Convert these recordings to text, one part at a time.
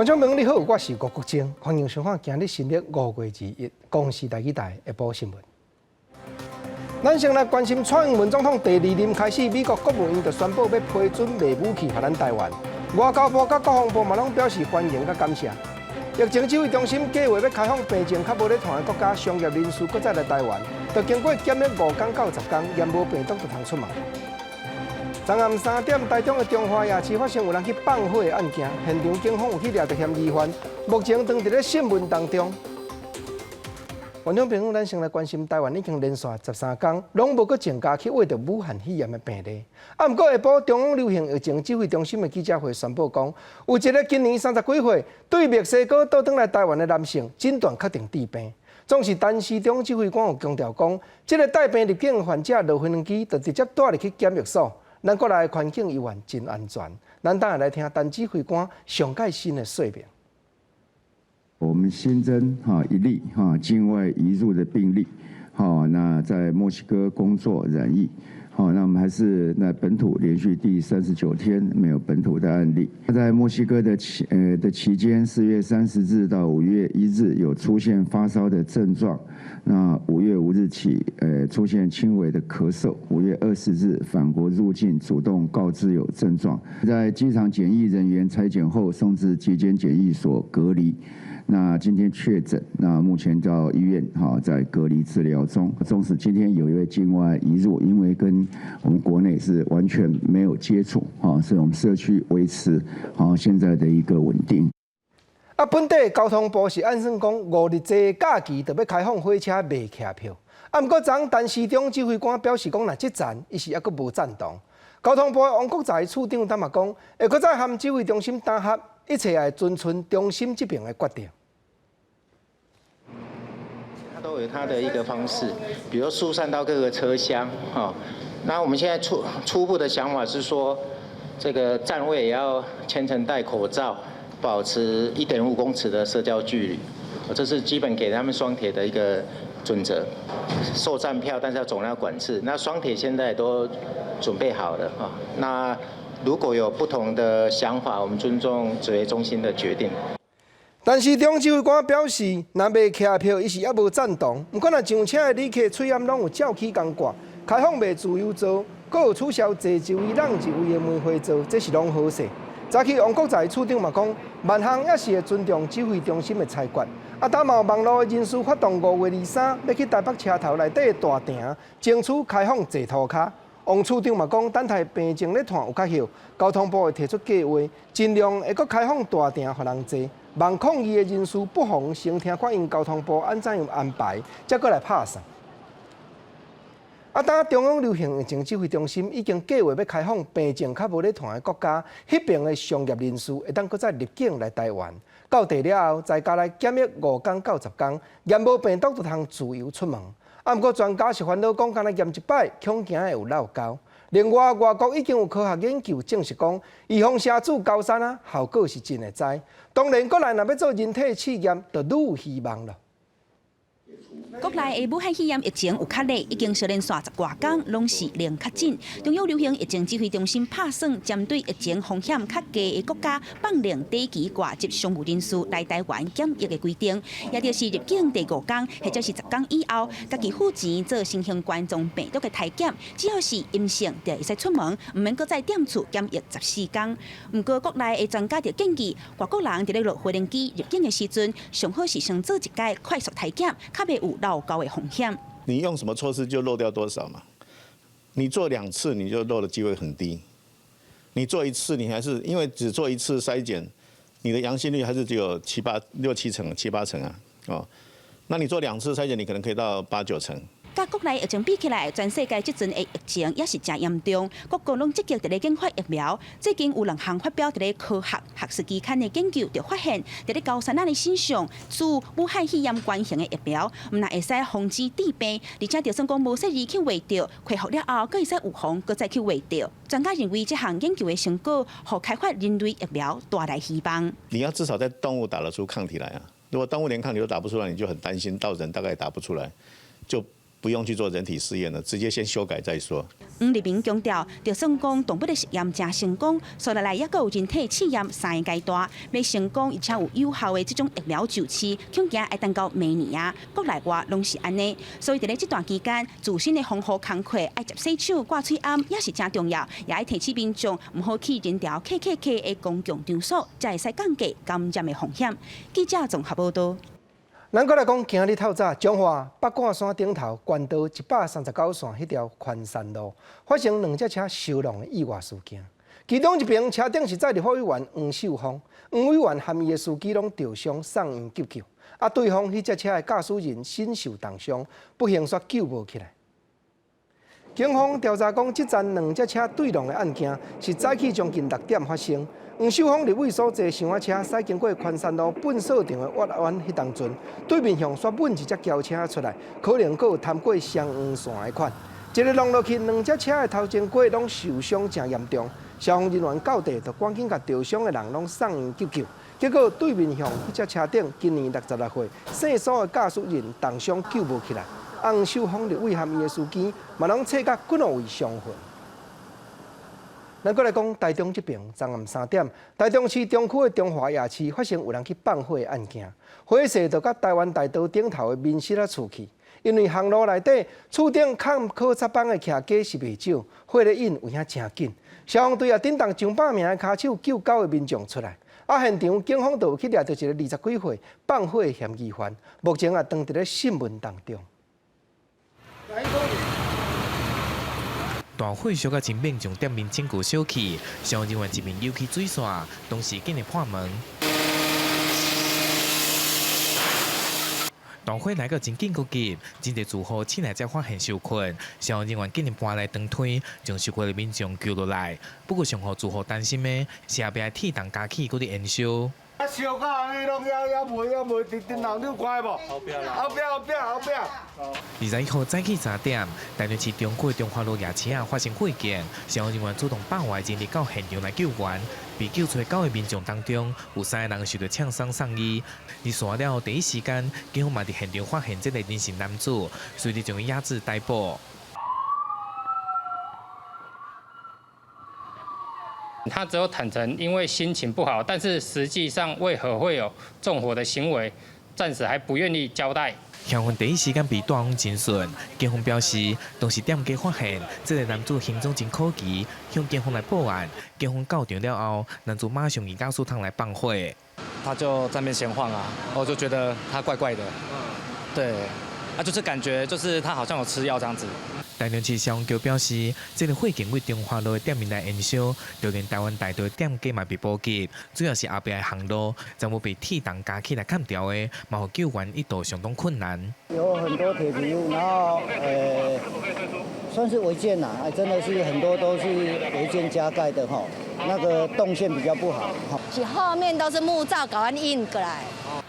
觀眾朋友你好，我是郭國晶，歡迎收看今日新曆5月21公視台語台下晡新聞。咱先來關心蔡英文總統第二任開始，美國國務院就宣布欲批准賣武器予咱台灣，外交部佮國防部嘛攏表示歡迎佮感謝。疫情指揮中心計劃欲開放病情較無咧傳的國家商業人士閣再來台灣，著經過檢疫5天到10天，驗無病毒就通出門。昨暗3點，台中的中華夜市發生有人去放火的案件，現場警方有去掠著嫌疑犯，目前正佇咧審問當中。觀眾朋友，咱先來關心台灣已經連續13天，攏無閣增加去穢著武漢肺炎的病例。啊，毋過下晡中央流行疫情指揮中心的記者會宣布講，有一個今年30幾歲對墨西哥倒轉來台灣的男性診斷確定致病。總是陳時中指揮官有強調講，這個帶病入境的患者落飛機就直接帶入去檢疫所，咱國內的環境猶原真安全。咱等下來聽陳指揮官上蓋新的說明。我們新增哈一例哈境外移入的病例，好，那在墨西哥工作染疫，好，那我們還是那本土連續第39天沒有本土的案例。在墨西哥的期間，4月30日到5月1日有出現發燒的症狀，那5月5日起，出現輕微的咳嗽，5月20日返國入境，主動告知有症狀，在機場檢疫人員採檢後送至集間檢疫所隔離。那今天確診，那目前到醫院哈在隔離治療中。縱使今天有一位境外移入，因為跟我們國內是完全沒有接觸，哈，所以我們社區維持好現在的一個穩定。啊，本地交通部是按算講5日這假期就欲開放火車賣車票。啊，毋過昨昏陳時中指揮官表示講，若這層伊是猶閣無贊同。交通部的王國材處長坦白講，會閣再和指揮中心打合，一切會遵循中心這邊的決定。都有它的一個方式，比如疏散到各個車廂，哈。那我們現在初步的想法是說，這個站位也要全程戴口罩，保持1.5公尺的社交距離，這是基本給他們雙鐵的一個準則。售站票，但是要總量管制。那雙鐵現在都準備好了，哈。那如果有不同的想法，我們尊重指揮中心的決定。陳時中指揮官表示，若賣車票，伊是猶無贊同。毋過若上車的旅客喙罨攏有照起工掛，開放賣自由座，閣有取消坐一位讓一位的梅花座，這是攏好勢。早起王國材處長嘛講，萬項也是會尊重指揮中心的裁決。啊，今嘛有網路的人士發動5月23欲去台北車頭內底的大埕，爭取開放坐塗跤。王處長嘛講，等待病情咧傳有較好，交通部會提出計劃，盡量會閣開放大埕予人坐。望抗議的人士不妨先聽看𪜶交通部按怎樣安排，才閣來拍算。啊，當中央流行疫情指揮中心已經計劃欲開放病情較無咧傳的國家，彼邊的商業人士會當閣再入境來台灣。到地了後，在家來檢疫5天到10天，驗無病毒就通自由出門。啊，毋過專家是煩惱講，干焦驗一擺，恐驚會有落溝。另外，外國已經有科學研究證實講，預防射注高山啊，效果是真會知。當然，國內若欲做人體試驗，就愈有希望了。國內的武漢肺炎疫情有較熱，已經相連續10外工攏是零確診。中央流行疫情指揮中心拍算，針對疫情風險較低的國家，放寬短期外籍商務人士來台灣檢疫的規定，也就是入境第五工或者是10工以後，家己付錢做新型冠狀病毒的篩檢，只要是陰性，就會使出門，毋免閣再踮厝檢疫14工。毋過國內的專家就建議，外國人佇咧落飛機入境的時陣，上好是先做一擺快速篩檢，較袂有落溝的風險。你用什麼措施就漏掉多少嘛？你做兩次你就漏的機會很低，你做一次你還是因為只做一次篩檢，你的陽性率還是只有七八六七成七八成啊，哦，那你做兩次篩檢，你可能可以到八九成。佮國內疫情比起來，全世界這陣的疫情也是誠嚴重，各國攏積極佇咧研發疫苗。最近有兩項發表佇咧科學學術期刊的研究，就發現佇咧高山仔的身上注武漢肺炎原型的疫苗，毋但會使防止致病，而且就算講無細膩去患著，恢復了後，閣會使預防，閣再去患著。專家認為，這項研究的成果，予開發人類疫苗帶來希望。你要至少在動物打得出抗體來啊！如果動物連抗體都打不出來，你就很擔心到人大概打不出來，就不用去做人體試驗了，直接先修改再說。黃立明強調，就算講動物的實驗誠成功，紲落來猶閣有人體試驗三个階段，欲成功而且有有效的這種疫苗上市，恐驚愛等到明年啊。國內外攏是按呢，所以佇咧這段期間，自身的防護工課愛捷洗手、掛喙罨也是誠重要，也愛提醒民眾毋好去人潮客客客的公共場所，才會使降低感染的風險。記者綜合報導。咱閣來講，今日透早，彰化北竿山頂頭縣道139線彼條寬山路發生兩隻車相挵的意外事件。其中一爿車頂是載立法委員黃秀芳，黃委員和伊的司機攏著傷送院急救。啊，對方彼隻車的駕駛人身受重傷，不幸煞救無起來。警方調查講，這棧兩隻車對挵的案件是早起將近6點發生。黃秀芳立委所坐小車駛經過寬山路糞掃場的彎彎彼當陣，對面向煞噴一隻轎車出來，可能閣有貪過雙黃線的款，一个挵落去，兩隻車的頭前過攏受傷誠嚴重。消防人員到地就趕緊共著傷的人攏送院急救，結果對面向彼隻車頂今年66歲姓蘇的駕駛人重傷救無起來。黃秀芳立委和伊的司機嘛攏切甲幾落位傷痕。咱閣來講台中這爿，昨暗3點，台中市中區的中華夜市發生有人去放火的案件，火勢就佮台灣大道頂頭的民宿仔厝去。因為巷路內底厝頂崁烤漆枋的徛家是袂少，火咧引有影誠緊。消防隊也振動上百名的跤手救九个民眾出來。啊，現場警方就有去掠著一個20幾歲放火的嫌疑犯，目前也當佇咧訊問當中。大火燒甲真猛，將店面整個燒去，消防人員一面扭起水線，同時緊急破門。大火來到真緊閣急，真濟住戶醒來才發現受困，消防人員緊急搬來長梯，將受困的民眾救落來。不過，上予住戶擔心的是後壁鐵筒加起閣咧燃燒。啊，燒到按呢，攏猶猶袂猶袂，佇頂樓你有看無？後壁啦，後壁後壁後壁。21號早起3點，台中市中區的中華路夜市仔發生火警，消防人員出動百外人力到現場來救援。被救出九个民眾當中，有三个人受著嗆傷送醫。而事發了後第一時間，警方嘛佇現場發現這个林姓男子，隨即將伊押制逮捕。他只有坦承，因為心情不好，但是實際上為何會有縱火的行為，暫時還不願意交代。嫌犯第一時間被帶往偵訊，警方表示，當時店家發現這个男子行蹤真可疑，向警方來報案。警方到場了後，男子馬上以駕駛筒來放火。他就在那邊閒晃啊，我就覺得他怪怪的，對，啊，就是感覺就是他好像有吃藥這樣子。台中市消防局表示，這个火警對中華路的店面來燃燒，就連台灣大道的店家嘛被波及，主要是後壁的巷路，全部被鐵筒加起來崁掉的，嘛予救援一度相當困難。有很多鐵皮屋，然後算是違建啦，真的是很多都是違建加蓋的吼，那個動線比較不好。是後面都是木柵共阮引過來。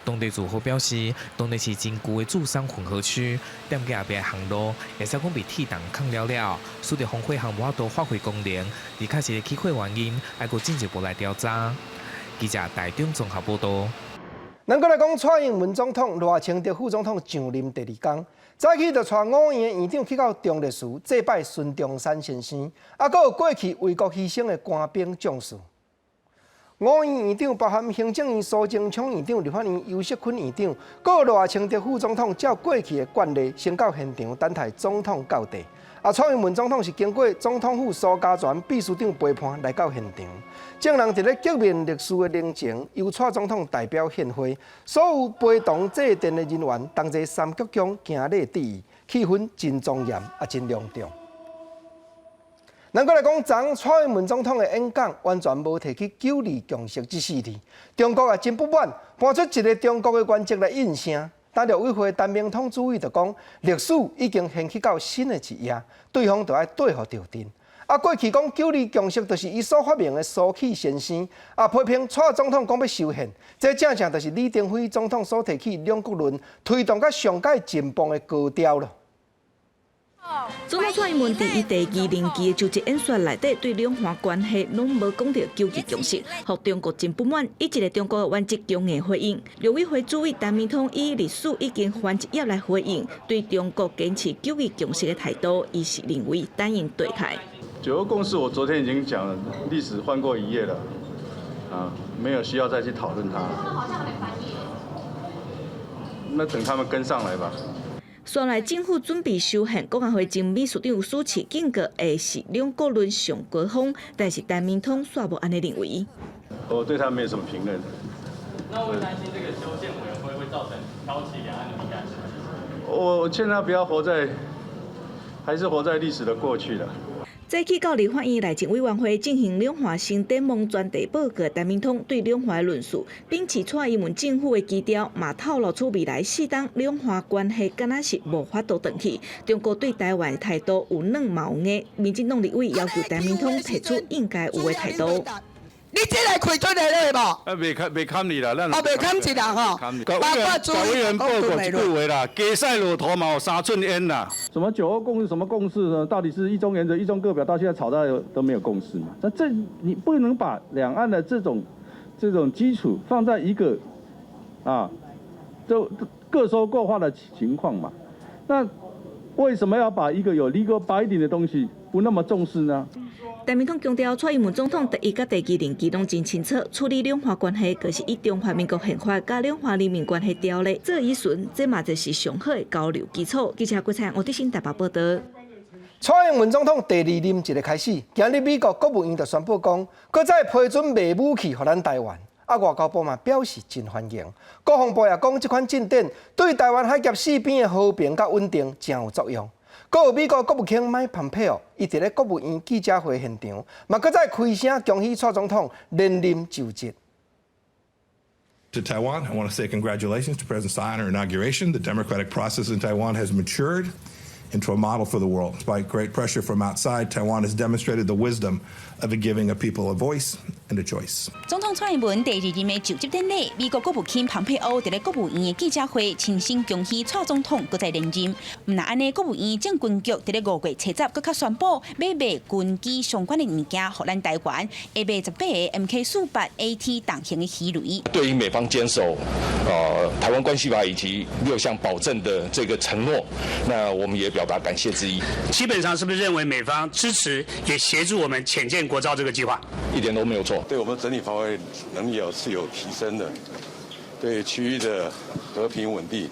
當地住戶表示，當地是真舊的住商混合區，店家後壁的巷路會使講被鐵筒崁了了，使得防火巷無法度發揮功能，而確實的起火原因，還閣進一步來調查。記者台中綜合報導。咱閣來講，蔡英文總統、賴清德副總統上任第二工，早起就帶五院的院長去到忠烈祠祭拜孫中山先生，啊，閣有過去為國犧牲的官兵將士。五院院長包含行政院蘇貞昌院長、立法院游錫堃院長，閣有賴清德副總統，照過去的慣例，先到現場等待總統到地。啊，蔡英文總統是經過總統府蘇嘉全秘書長陪伴來到現場。眾人佇咧革命烈士的靈前，由蔡總統代表獻花，所有陪同祭奠的人員同齊三鞠躬行禮致意，氣氛真莊嚴啊，真隆重。咱閣來講，昨蔡英文總統的演講完全無提起九二共識這四字，中國也真不滿，搬出一个中國的原則來應聲。但陸委會陳明通主委就講，歷史已經掀起到新的一頁，對方就愛對付著陣。啊，過去講九二共識就是伊所發明的蘇起先生，啊，批評蔡總統講欲修憲，這正正就是李登輝總統所提起兩國論，推動甲上蓋進步的高調咯。總統蔡英文佇伊第二任期的就職演說內底，對兩岸關係攏無講著九二共識，予中國真不滿，以一个中國原則強硬回應。陸委會主委陳明通以歷史已經翻一頁來回應，對中國堅持九二共識的態度，伊是認為等𪜶對待。九二共識，我昨天已經講了，歷史翻過一頁了，啊，沒有需要再去討論它。那等他們跟上來吧。紲來政府準備修憲，國安會前秘書長蘇起警告，會是兩國論上高峰，但是陳明通煞無按呢認為。我對他沒有什麼評論。那會擔心這個修憲委員會會造成挑起兩岸的敏感時期？我勸他不要活在，還是活在歷史的過去了。早起到立法院內政委員會進行兩岸新展望專題報告，陳明通對兩岸的論述，秉持蔡英文政府的基調，嘛透露出未來四冬兩岸關係敢若是無法度轉去。中國對台灣的態度有軟嘛有硬，民進黨立委要求陳明通提出應該有的態度。你這個開出來了無？啊，袂砍袂砍你啦，咱哦，袂砍一啦吼。包委員報告一句話啦，加賽駱駝嘛有三寸煙啦。什麼九二共識？什麼共識呢？到底是一中原則、一中各表，到現在吵到都沒有共識嘛？那這你不能把兩岸的這種基礎放在一個啊，就各說各話的情況嘛？那為什麼要把一個有 legal binding 的東西不那麼重視呢？陳明通強調，蔡英文總統第一佮第二任期攏真清楚，處理兩岸關係，就是以中華民國憲法佮兩岸人民關係條例做依循，這嘛就是上好的交流基礎。記者郭彩吳德新台北報道。蔡英文總統第二任一个開始，今日美國國務院就宣布講，閣再批准賣武器予咱台灣。啊，外交部嘛表示真歡迎。國防部也講，這款進展對台灣海峽四邊的和平佮穩定誠有作用。閣有美國國務卿麥蓬佩奧，伊佇咧國務院記者會現場，嘛閣再開聲恭喜蔡總統連任就職。 To Taiwan, I want to say congratulations to President Tsai on her inauguration. The democratic process in Taiwan has matured into a model for the world. Despite great pressure from outside, Taiwan has demonstrated the wisdom of giving a people a voice and a choice. 總統蔡英文第二任的就職典禮，美國國務卿蓬佩奧佇咧國務院的記者會親身恭喜蔡總統閣再連任。毋但按呢，國務院政軍局佇咧5月70閣較宣布欲賣軍機相關的物件，予咱台灣，會賣18個 MK48 AT 重型的魚雷。對於美方堅守台灣關係法以及六項保證的這個承諾，那我們也表達感謝之意。基本上是不是認為美方支持也協助我們潛艦國造這個計劃？一點都沒有錯。對我們整體防衛能力有是有提升的，對區域的和平穩定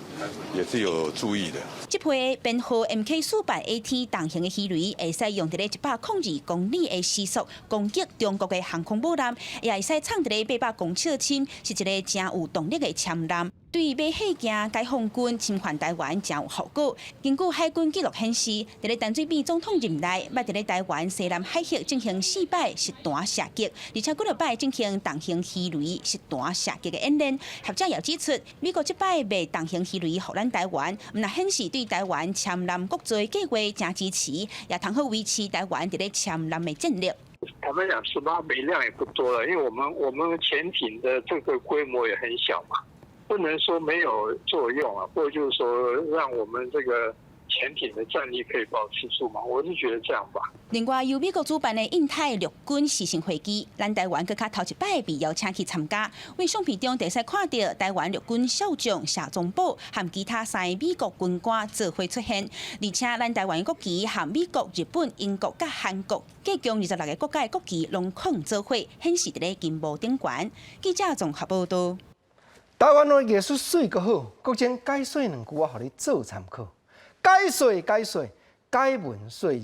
也是有助益的。這批編號 MK48 AT 重型的魚雷，會使用佇咧102公里的時速攻擊中國的航空母艦，也會使藏佇咧800公尺深，是一个誠有動力的潛艦。對欲火行解放軍侵犯台灣誠有效果。根據海軍記錄顯示，佇咧陳水扁總統任內，捌佇咧台灣西南海域進行四擺實彈射擊，而且幾落擺進行重型魚雷實彈射擊的演練。學者也指出，美國這擺賣重型魚雷予咱台灣，毋但顯示對台灣潛艦國造計劃誠支持，也通好維持台灣佇咧潛艦的戰力。坦白講，18枚量也不多了，因為我們潛艇的這個規模也很小嘛。不能說沒有作用啊，不過就是說讓我們這個潛艇的戰力可以保持住嘛，我是覺得這樣吧。另外，由美國主辦的印太陸軍視訊會議，咱台灣閣較頭一擺被邀請去參加。佇相片中，會使看著台灣陸軍少將謝宗寶和其他三个美國軍官做伙出現，而且咱台灣國旗和美國、日本、英國佮韓國，計共26个國家的國旗攏囥做伙，顯示佇咧金幕頂懸。記者綜合報道。台灣話藝術媠閣好，國政解說兩句我予你做參考。解說解說，解文說字。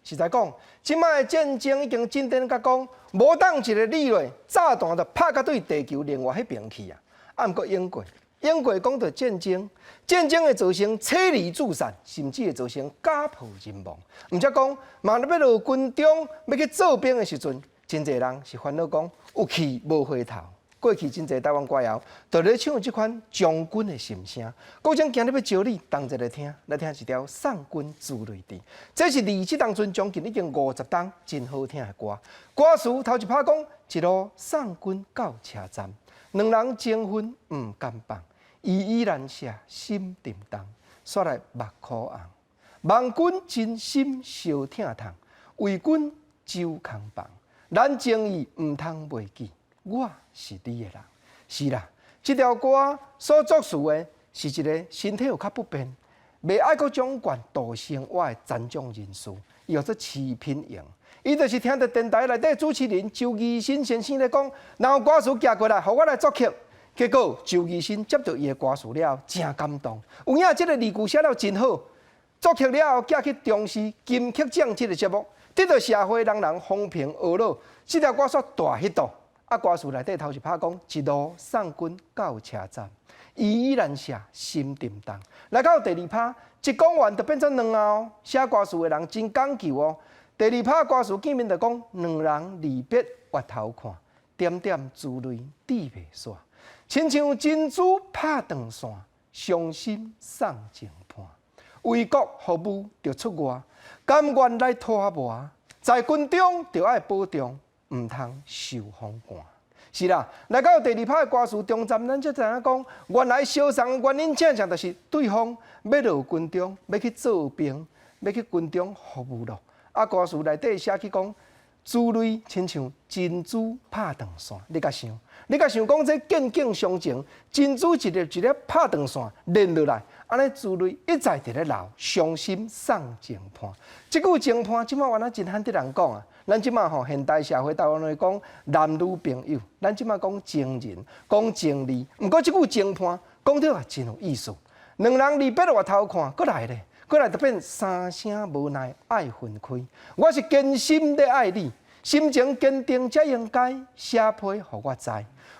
實在講，這擺的戰爭已經進展甲講，無當一个理落，炸彈就拍甲對地球另外彼邊去啊！啊，毋過英國，英國講著戰爭，戰爭會造成妻離子散，甚至會造成家破人亡。毋則講，嘛欲落軍中欲去做兵的時陣，真濟人是煩惱講有去無回頭。過去真濟台灣歌謠，就咧唱這款將軍的心聲。國政今日欲招你同齊來聽，來聽一條送君朱淚甜。這是離這當陣將近已經50冬真好聽的歌。歌詞頭一拍講，一路送君到車站，兩人情分毋甘放，依依難捨心沉重，煞來目箍紅，望君真心相疼痛，為君守空房。咱情義毋通袂記，我是你的人。是啦，這條歌所作詞的是一個身體有較不便，袂愛閣掌管度生活的殘障人士，伊叫做徐品榮。伊就是聽著電台內底主持人周儀新先生咧講，若有歌詞寄過來，予我來作曲。結果周儀新接著伊的歌詞了後，誠感動。有影這个字句寫了真好，作曲了後寄去中視金曲獎這个節目，得到社會人人風評呵咾。這條歌煞大彼度，啊歌詞內底頭一拍講一路送君到車站，依依難捨心沉重。來到第二拍，一講完就變做兩哦，寫歌詞的人真講究哦。第二拍歌詞見面就講兩人離別回頭看，點點珠淚滴袂煞，親像珍珠拍斷線，傷心送情伴。為國服務著出外，甘願來拖磨，在軍中著愛保重，毋通受風寒。是啦，來到第二拍的歌詞中站，咱才知影講，原來相送的原因正正就是對方欲落軍中，欲去做兵，欲去軍中服務囉。啊，歌詞內底寫去講，珠淚親像珍珠拍斷線，你共想，你共想講這見景傷情，珍珠一粒一粒拍斷線連落來，按呢珠淚一再佇咧流，傷心送情伴。這句情伴，這馬原來真罕得人講啊。咱這馬吼現代社會台灣話講男女朋友，咱這馬講情人，講情侶。毋過這句情伴講得也真有意思。兩人離別回頭看，閣來咧。閣來就變三聲無奈愛分開。我是堅心咧愛你，心情堅定才應該寫批予我知。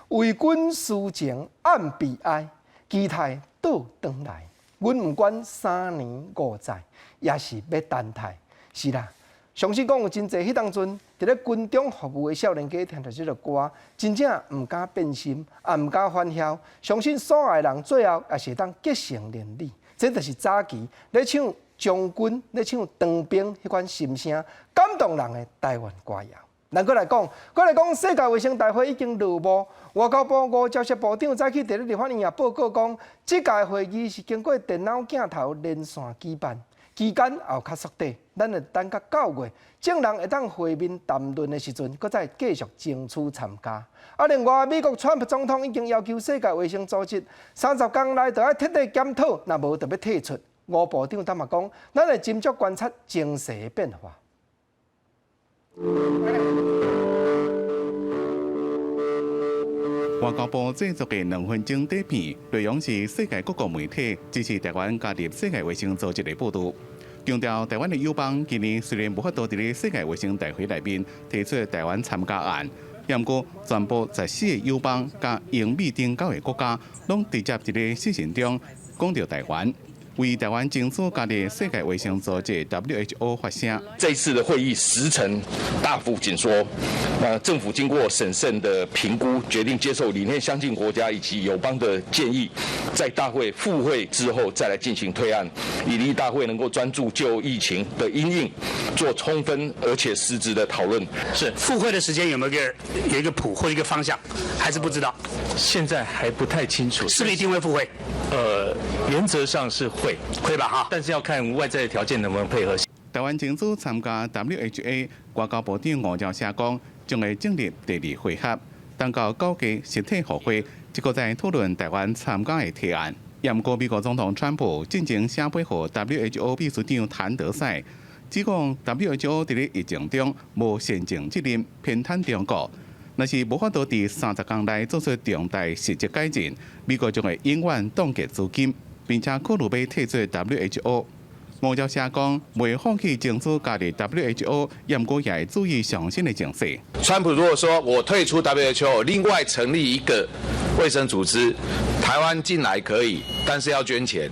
為君抒情暗悲哀，期待倒轉來。阮毋管三年五載，也是欲等待。是啦，相信講有真濟彼當陣佇咧軍中服務的少年家聽著這个歌，真正毋敢變心，也毋敢反僥。相信所愛的人最後也是會當結成連理。這就是早期咧唱將軍、咧唱當兵彼款心聲，感動人的台灣歌謠。咱閣來講，閣來講，世界衛生大會已經落幕。外交部吳釗燮部長早起佇咧立法院也報告講，這屆會議是經過電腦鏡頭連線舉辦，期間也有較縮短。咱會等到9月，眾人會當會面談論的時陣，閣再繼續爭取參加。啊，另外，美國川普總統已經要求世界衛生組織30天內就愛徹底檢討，若無就欲退出。吳部長坦白講，咱會斟酌觀察情勢的變化。外交部製作的兩分鐘短片，內容是世界各國媒體支持台灣加入世界衛生組織的報導，強調台灣的友邦今年雖然無法度佇咧世界衛生大會內面提出台灣參加案，毋過全部14个友邦佮英美等九个國家，攏直接佇咧信件中講著台灣。為台灣爭取加入世界衛生組織 WHO 發聲。這次的會議時程大幅緊縮，那政府經過審慎的評估，決定接受理念相近國家以及友邦的建議，在大會復會之後再來進行推案，以利大會能夠專注就疫情的因應，做充分而且實質的討論。是復會的時間有沒有個有一個譜或一個方向，還是不知道？現在還不太清楚。是不是一定會復會？原則上是會，會吧哈，但是要看外在的條件能不能配合。台灣爭取參加 WHA，外交部長吳釗燮講，將會進入第二回合，等到九月實體復會，這個再討論台灣參加的提案。毋過美國總統川普進前寫批予 WHO 秘書長譚德塞，指講 WHO 佇咧疫情中無善盡責任，偏袒中國。若是無法度佇30天內做出重大實質改進，美國將會永遠凍結資金，並且考慮欲退出 WHO。吳釗燮講，袂放棄爭取加入 WHO，毋過也會注意上新的情勢。川普如果說我退出 WHO，另外成立一個衛生組織，台灣進來可以，但是要捐錢，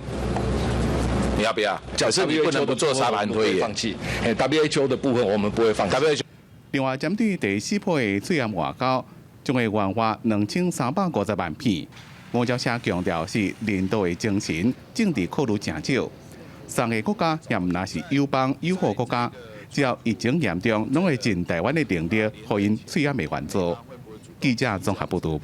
你要不要？假設你不能不做沙盤推演。放棄。WHO 的部分我們不會放棄。 WHO 另外，針對第四波的喙罨外交，將會援華2350萬片。吳釗燮強調是人道的精神，政治考慮誠少。三个國家也毋但是友邦友好國家，只要疫情嚴重，攏會盡台灣的能力，予𪜶喙罨的援助。記者綜合報導。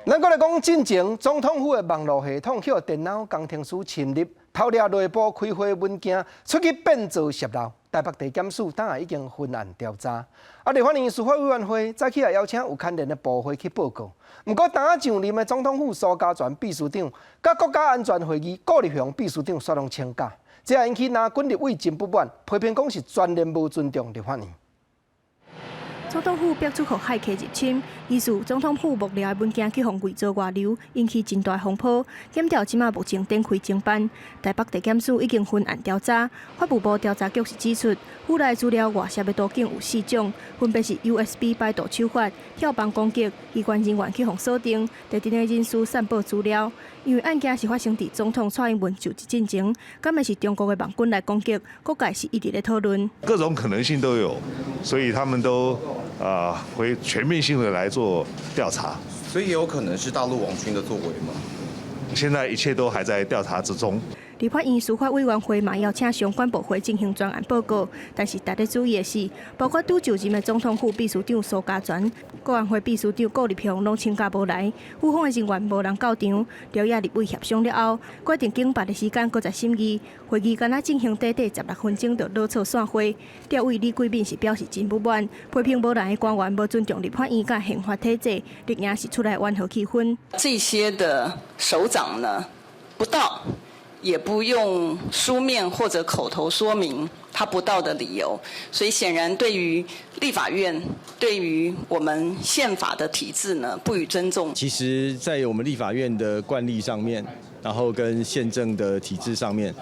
咱閣來講，進前總統府的網路系統予電腦工程師侵入，偷掠內部開會文件出去變造洩漏。台北地檢署當下已經分案調查。啊，立法院司法委員會早起也邀請有牽連的部會去報告。毋過，當下上任的總統府蘇嘉全秘書長，佮國家安全會議顧立雄秘書長煞攏請假，這也引起藍軍立委真不滿，批評講是全然無尊重立法院。總統府逼出予駭客入侵，疑似總統府幕僚的文件去予偽造外流，引起真大風波。檢調這馬目前展開偵辦，台北地檢署已經分案調查。法務部調查局是指出，府內資料外洩的途徑有四種，分別是 USB 擺渡手法、跳房攻擊、機關人員去予鎖定、特定的人士散布資料。因為案件是發生佇總統蔡英文就職進前，敢會是中國的網軍來攻擊，各界是一直咧討論。各種可能性都有，所以他們都會全面性的來做調查。所以也有可能是大陸網軍的作為嗎？現在一切都還在調查之中。立法院司法委員會嘛邀請相關部會進行專案報告，但是值得注意的是，包括拄就任的總統府秘書長蘇嘉全、國安會秘書長顧立雄攏請假無來，府方的人員無人到場。朝野立委協商了後，決定緊拔的時間閣再審議。會議干焦進行短短16分鐘就落草散會。立委李貴敏是表示真不滿，批評無來的官員無尊重立法院佮憲法體制，綠營是出來緩和氣氛。這些的首長呢，不到。也不用書面或者口頭說明他不到的理由，所以顯然對於立法院、對於我們憲法的體制呢，不予尊重。其實，在我們立法院的慣例上面，然後跟憲政的體制上面，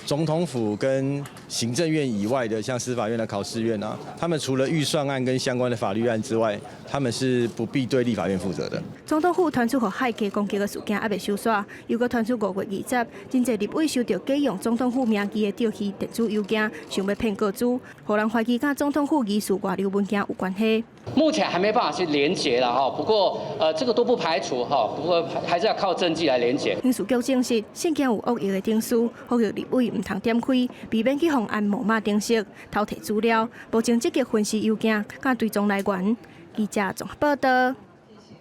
總統府跟行政院以外的，像司法院的考試院啊，他們除了預算案跟相關的法律案之外，他們是不必對立法院負責的。總統府傳出予駭客攻擊的事件猶未收煞，又閣傳出5月20，真濟立委收到假用總統府名義的釣魚電子郵件，想欲騙個資，予人懷疑佮總統府疑似外流文件有關係。目前還沒辦法去連結了哈，不過這個都不排除哈，不過還是要靠證據來連結。刑事局證實，信件有惡意的程式，呼籲立委毋通點開，避免去予按木馬程式偷提資料。目前積極分析郵件，佮追蹤來源。記者綜合報道。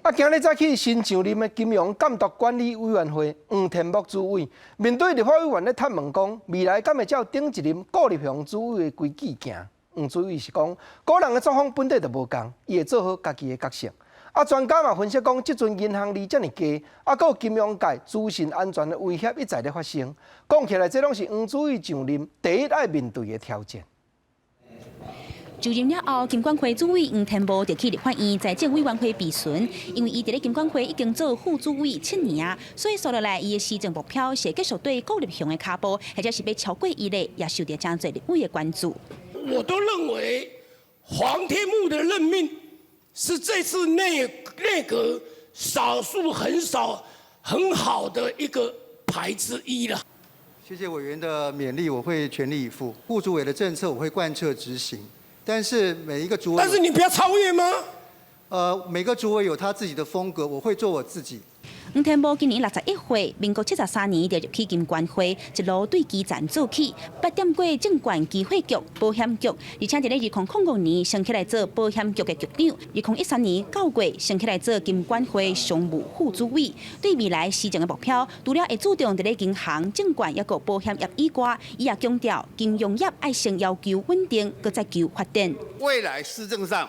啊，今日早起新上任的金融監督管理委員會黃天牧主委，面對立法委員咧探問講，未來敢會照頂一任顧立雄主委的規矩行？黃主委是講，個人的作風本底就無仝，伊會做好家己的角色。啊，專家嘛分析講，這陣銀行利遮爾低，啊，閣有金融界資訊安全的威脅一再咧發生，講起來，這攏是黃主委上任第一愛面對的挑戰。就任了後，金管會主委黃天牧就去立法院財政委員會備詢，因為伊佇咧金管會已經做副主委7年啊，所以紲落來伊的施政目標是繼續綴顧立雄的跤步，或者是欲超過伊咧，也受著誠濟立委的關注。我都認為黃天牧的任命是這次內閣少數很少很好的一個牌之一了。謝謝委員的勉勵，我會全力以赴。顧主委的政策我會貫徹執行。但是每一個主委，但是你不要超越嗎？每個主委有他自己的風格，我會做我自己。黃天牧今年61歲，民國73年就入去金管會，一路對基層做起，捌踮過證券期貨局、保險局，而且佇咧2005年升起來做保險局的局長，2013年9月升起來做金管會常務副主委。對未來施政的目標，除了會注重佇咧銀行、證券抑閣保險業以外，伊也強調金融業愛先要求穩定，閣再求發展。未來施政上，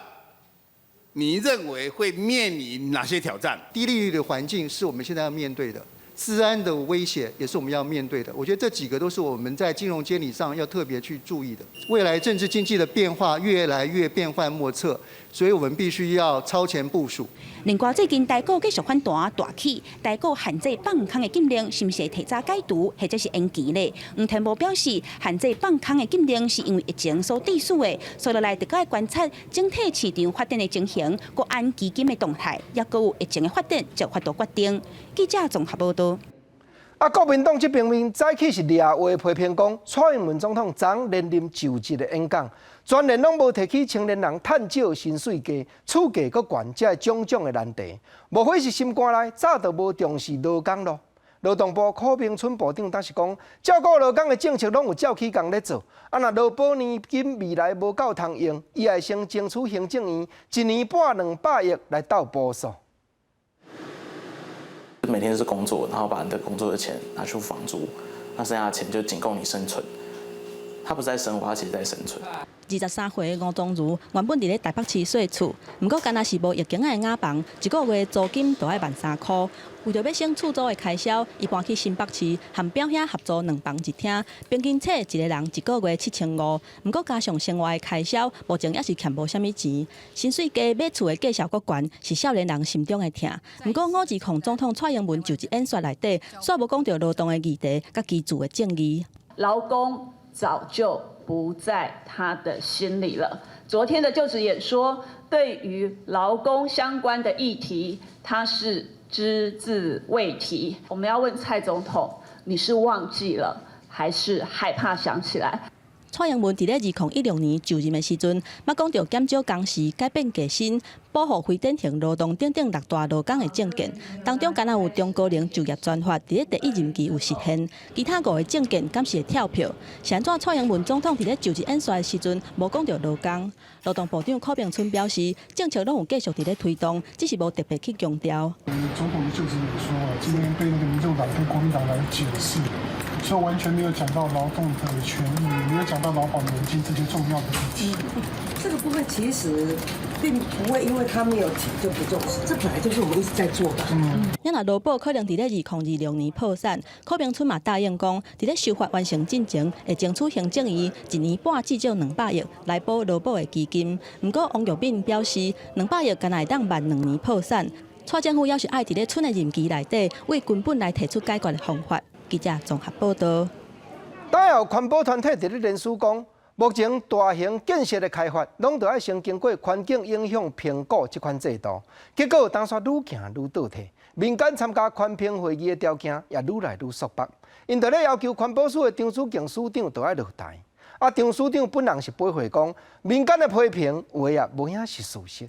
你認為會面臨哪些挑戰？低利率的環境是我們現在要面對的，資安的威脅也是我們要面對的。我覺得這幾個都是我們在金融監理上要特別去注意的。未來政治經濟的變化越來越變幻莫測，所以我們必須要超前部署。另外，最近台股繼續反彈大起，台股限制放空的禁令是毋是會提早解除，或者是延期咧？黃天牧表示，限制放空的禁令是因為疫情所致使的，所以落來著閣愛觀察整體市場發展的情形，國安基金的動態，抑閣有疫情的發展，才有法度決定。記者綜合報道。啊，國民黨這邊面早起是掠話批評講，蔡英文總統昨連任就職的演講，全然攏無提起青年人趁少薪水低、厝價閣懸這種種的難題，莫非是心肝內早就無重視勞工囉？勞動部柯銘春部長當時講，照顧勞工的政策攏有照起工咧做。啊，若勞保年金未來無夠通用，伊會先爭取行政院一年撥200億來鬥補數。每天都是工作，然後把你的工作的錢拿去付房租，那剩下的錢就僅夠你生存。他不是在生活，他其實在生存。 23歲的吳宗儒原本佇咧台北市稅厝，毋過敢若是無疫情的瓦房，一個月租金都愛13,000箍。為著欲省厝租的開銷，伊搬去新北市，和表兄合租兩房一廳，平均稅一個人一個月7500。毋過加上生活的開銷，目前猶是欠無啥物錢。薪水低，買厝的價數閣懸，是少年人心中的疼。毋過520總統蔡英文就職演說內底，煞無講著勞動的議題，佮居住的正義。勞工早就不在他的心裡了。昨天的就職演說，對於勞工相關的議題，他是隻字未提。我們要問蔡總統，你是忘記了，還是害怕想起來？蔡英文佇咧2016年就任的時陣，捌講著減少工時、改變月薪、保護非典型勞動等等六大勞工的政見，當中敢若有中高齡就業專法佇咧第一任期有實現，其他五个政見敢是會跳票？是按怎蔡英文總統佇咧就職演說的時陣無講著勞工？勞動部長柯銘春表示，政策攏有繼續佇咧推動，只是無特別去強調。總統的就職演說啊，今天對那個民眾黨跟國民黨來解釋，就完全沒有講到勞動的權益，也沒有講到勞保年金這些重要的議題。這個部分其實並不會因為他沒有提就不重視，這本來就是我們一直在做的。咱若勞保可能佇咧2026年破產，柯銘春嘛答應講，佇咧修法完成進前，會爭取行政院一年撥至少200億來補勞保的基金。毋過王玉敏表示，200億敢若會當慢兩年破產。蔡政府猶是愛佇咧春的任期內底，為根本來提出解決的方法。記者綜合報導。當有環保團體佇咧連署講，目前大型建設的開發，攏著愛先經過環境影響評估這款制度，結果當煞愈行愈倒退，民間參加環評會議的條件也愈來愈束縛。𪜶佇咧要求環保署的張子敬署長著愛落台。啊，張署長本人是回應講，民間的批評有的也無影是事實。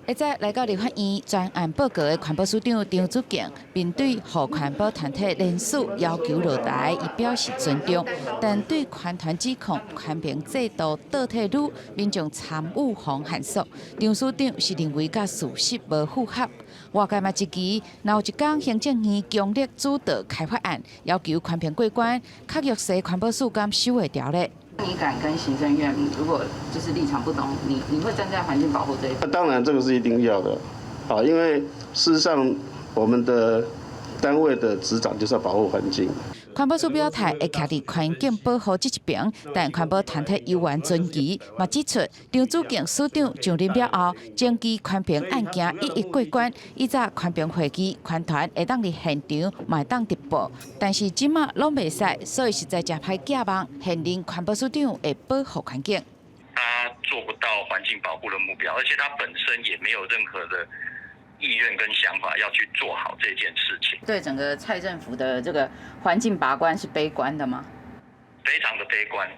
一早來到立法院專案報告的環保署長張子敬，面對予環保團體連署要求落台，伊表示尊重，但對環團指控環評制度倒退嚕，民眾參與方限縮，張署長是認為佮事實無符合。外界嘛質疑，若有一工行政院強力主導開發案，要求環評過關，較弱勢環保署敢守會牢咧？你敢跟行政院如果就是立場不同，你會站在環境保護這一邊？當然，這個是一定要的，啊，因為事實上我們的單位的職掌就是要保護環境。環保署表態會徛佇環境保護這一邊，但環保團體猶原存疑，嘛指出張子敬署長上任了後，前期環評案件一一過關，以早環評會議環團會當佇現場，嘛會當直播，但是這馬攏袂使，所以實在誠歹寄望現任環保署長會保護環境。他做不到環境保護的目標，而且他本身也沒有任何的意願跟想法要去做好這件事情。對整個蔡政府的這個環境把關是悲觀的嗎？非常的悲觀。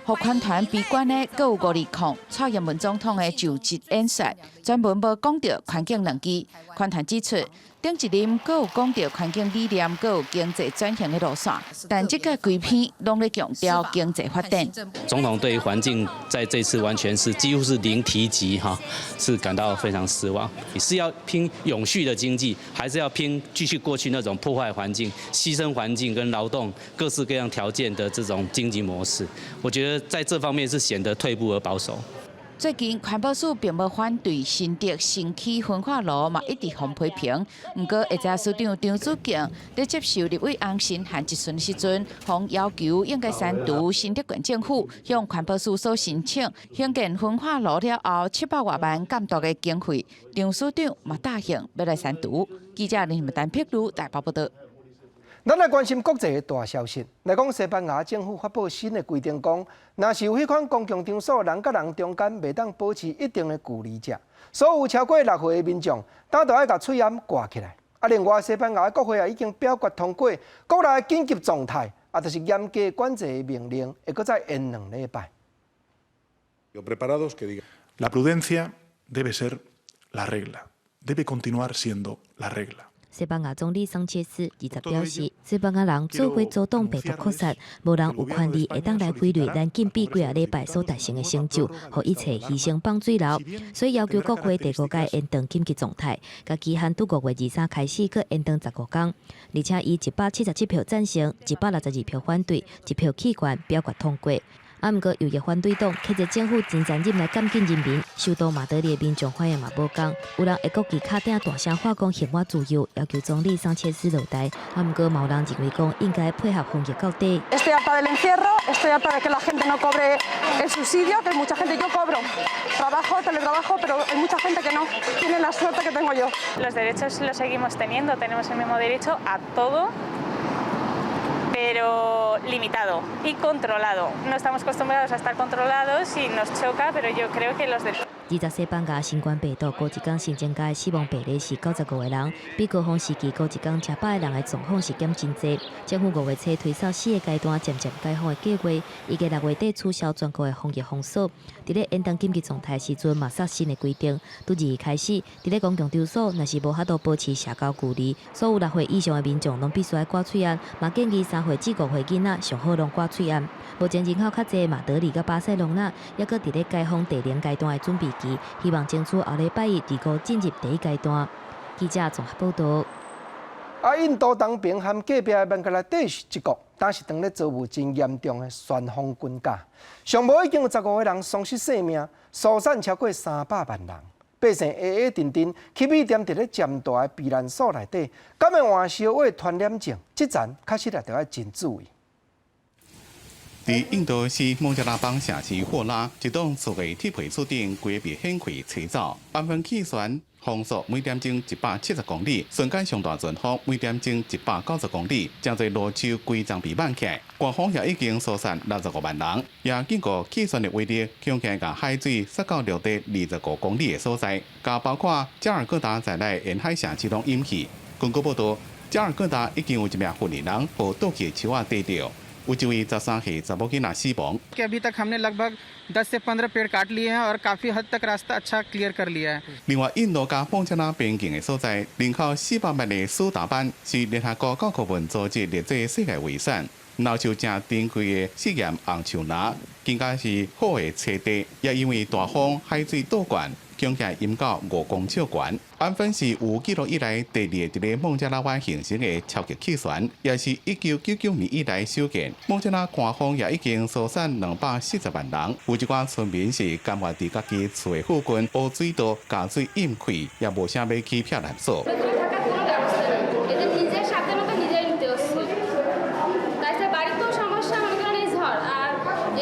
予環團悲觀的，閣有520蔡英文總統的就職演說，專門無講著環境兩字。環團指出，頂一任閣有講著環境理念，閣有經濟轉型的路線，但這個規篇攏咧強調經濟發展。總統對於環境在這次完全是幾乎是零提及哈，是感到非常失望。是要拼永續的經濟，還是要拼繼續過去那種破壞環境、犧牲環境跟勞動各式各樣條件的這種經濟模式？我覺得在這方面是顯得退步而保守。最近環保署並無反對新竹新區焚化爐嘛，一直予批評。毋過，會知署長張子敬佇接受立委洪申翰質詢的時陣，方要求應該刪除新竹縣政府向環保署所申請興建焚化爐了後700外萬監督的經費，張署長嘛答應欲來刪除。記者林丹碧如台北報導。咱來關心國際的大消息，來講西班牙政府發布新的規定，講若是有彼款公共場所人佮人中間袂當保持一定的距離者，所有超過6歲的民眾，都愛共喙罨掛起來。啊，另外西班牙的國會也已經表決通過國內緊急狀態，啊，就是嚴格管制的命令，會閣再延2禮拜。 La prudencia debe ser la regla, debe continuar siendo la regla. 西班牙總理桑切斯20表示，西班牙人做伙阻擋病毒擴散，無人有權利會當來規律咱禁閉幾仔禮拜所達成的成就，予一切犧牲放水流。所以要求國會第五擺延長緊急狀態，共期限佇5月23開始，閣延長15工。而且以177票贊成，162票反對，1票棄權表決通過。啊，毋過右翼反對黨譴責政府真殘忍來監禁人民，首都馬德里的民眾反應嘛無仝，有人會國旗跤頂大聲喊講還我自由，要求總理桑切斯落台。啊，毋過嘛有人認為講應該配合防疫到底。 Estoy harta del encierro, estoy harta de que la gente no cobre el subsidio, que mucha gente yo cobro, trabajo, teletrabajo, pero hay mucha gente que no tiene la suerte que tengo yo. Los derechos los seguimos teniendo, tenemos el mismo derecho a todo, pero limitado y controlado. No estamos acostumbrados a estar controlados y nos choca, pero yo creo que los derechos. 二十西班牙新冠病毒過一工新增加的死亡病例是95個人，比高峰時期過一工成百個人的狀況是減真濟。政府5月初推出四个階段漸漸解封的計劃，預計6月底取消全國的防疫封鎖。佇咧延長緊急狀態時陣，嘛設新的規定，對2日開始，佇咧公共場所，若是無法度保持社交距離，所有6歲以上的民眾攏必須愛掛喙罨，嘛建議3歲至5歲囡仔上好攏掛喙罨。目前人口較濟馬德里佮巴塞隆納，猶閣佇咧解封第零階段的準備期，希望爭取後禮拜一二五進入第一階段。記者綜合報導。啊，印度東邊和隔壁的孟加拉底一國，當時當咧遭遇真嚴重的旋風滾架，上無已經有15個人喪失性命，疏散超過300萬人。百姓挨挨陣陣去米店佇咧漸大的避難所內底，敢會換燒話傳染症？這層確實也著愛真注意。佇印度西孟加拉邦城市霍拉，一棟厝的鐵皮厝頂規被掀開吹走，安芬氣旋風速每點鐘170公里，瞬間上大陣風每點鐘190公里，真濟路樹規叢被挽起來。颳風也已經疏散65萬人，也經過氣旋的威力，強勁共海水殺到陸地25公里的所在，佮包括加爾各答在內沿海城市攏淹去。根據報道，加爾各答已經有一名婦人予倒去樹仔綴著。有一位13歲查某囡仔死亡。 अभी तक हमने लगभग 10 से 15 पेड़ काट लिए हैं और काफी हद तक रास्ता अच्छा क्लियर कर लिया है。另外，印度佮孟加拉邊境的所在，人口400萬的蘇達班是聯合國教科文組織列做世界遺產，老樹誠珍貴的試驗紅樹林，更加是好的棲地，也因為大風海水倒灌，強勁淹到5公尺懸。安芬是有記錄以來第二个佇咧孟加拉灣形成的超級氣旋，也是1999年以來首見。孟加拉颱風也已經疏散240萬人，有一寡村民是甘願佇家己厝的附近挖水道，共水淹開，也無啥欲去避難所。 এদের নিজের সাধ্যমতো নিজেই নিতে হচ্ছে। তাছাড়া বাড়িতেও সমস্যা মনে করেন এই ঝড় আর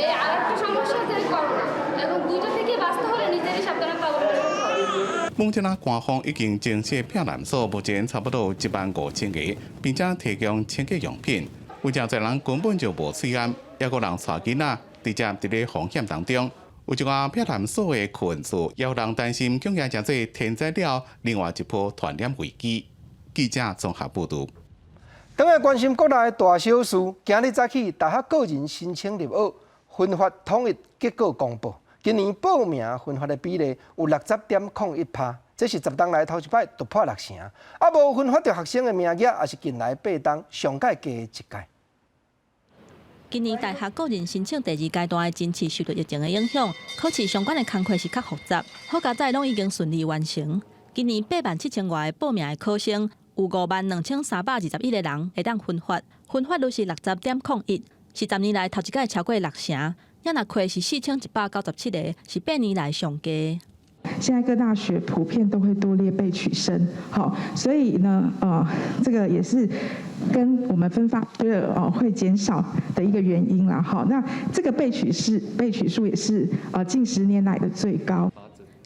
এই আর একটা সমস্যা হচ্ছে করোনা। এখন দুইটা থেকে বাঁচতে হলে নিজেরই সাবধানতা অবলম্বন করতে হবে। 孟加拉官方已經增設避難所，目前差不多有1萬5千個，並且提供清潔用品。有誠濟人根本就無喙罨，抑閣人帶囡仔直接佇咧風險當中。有一寡避難所的困處，也有人擔心恐驚成做天災了，另外一波傳染危機。記者綜合報導。轉來關心國內的大小事，今日早起大學個人申請入學分發統一結果公布，今年報名分發的比例有60.01%，這是10冬來頭一擺突破六成。啊，無分發著學生的名額，也是近來8冬上蓋低的一屆。今年大學個人申請第二階段的甄試受到疫情的影響，考試相關的工課是較複雜，好佳哉攏已經順利完成。今年8萬7千外个報名的考生，有52,321個人會當分發，分發率是60.01，是10年來頭一擺超過六成。若錄是4,197個，是8年來上低。現在各大學普遍都會多列備取生，好，所以呢，這個也是跟我們分發率哦會減少的一個原因啦，好，那這個備取是備取數也是近10年來的最高。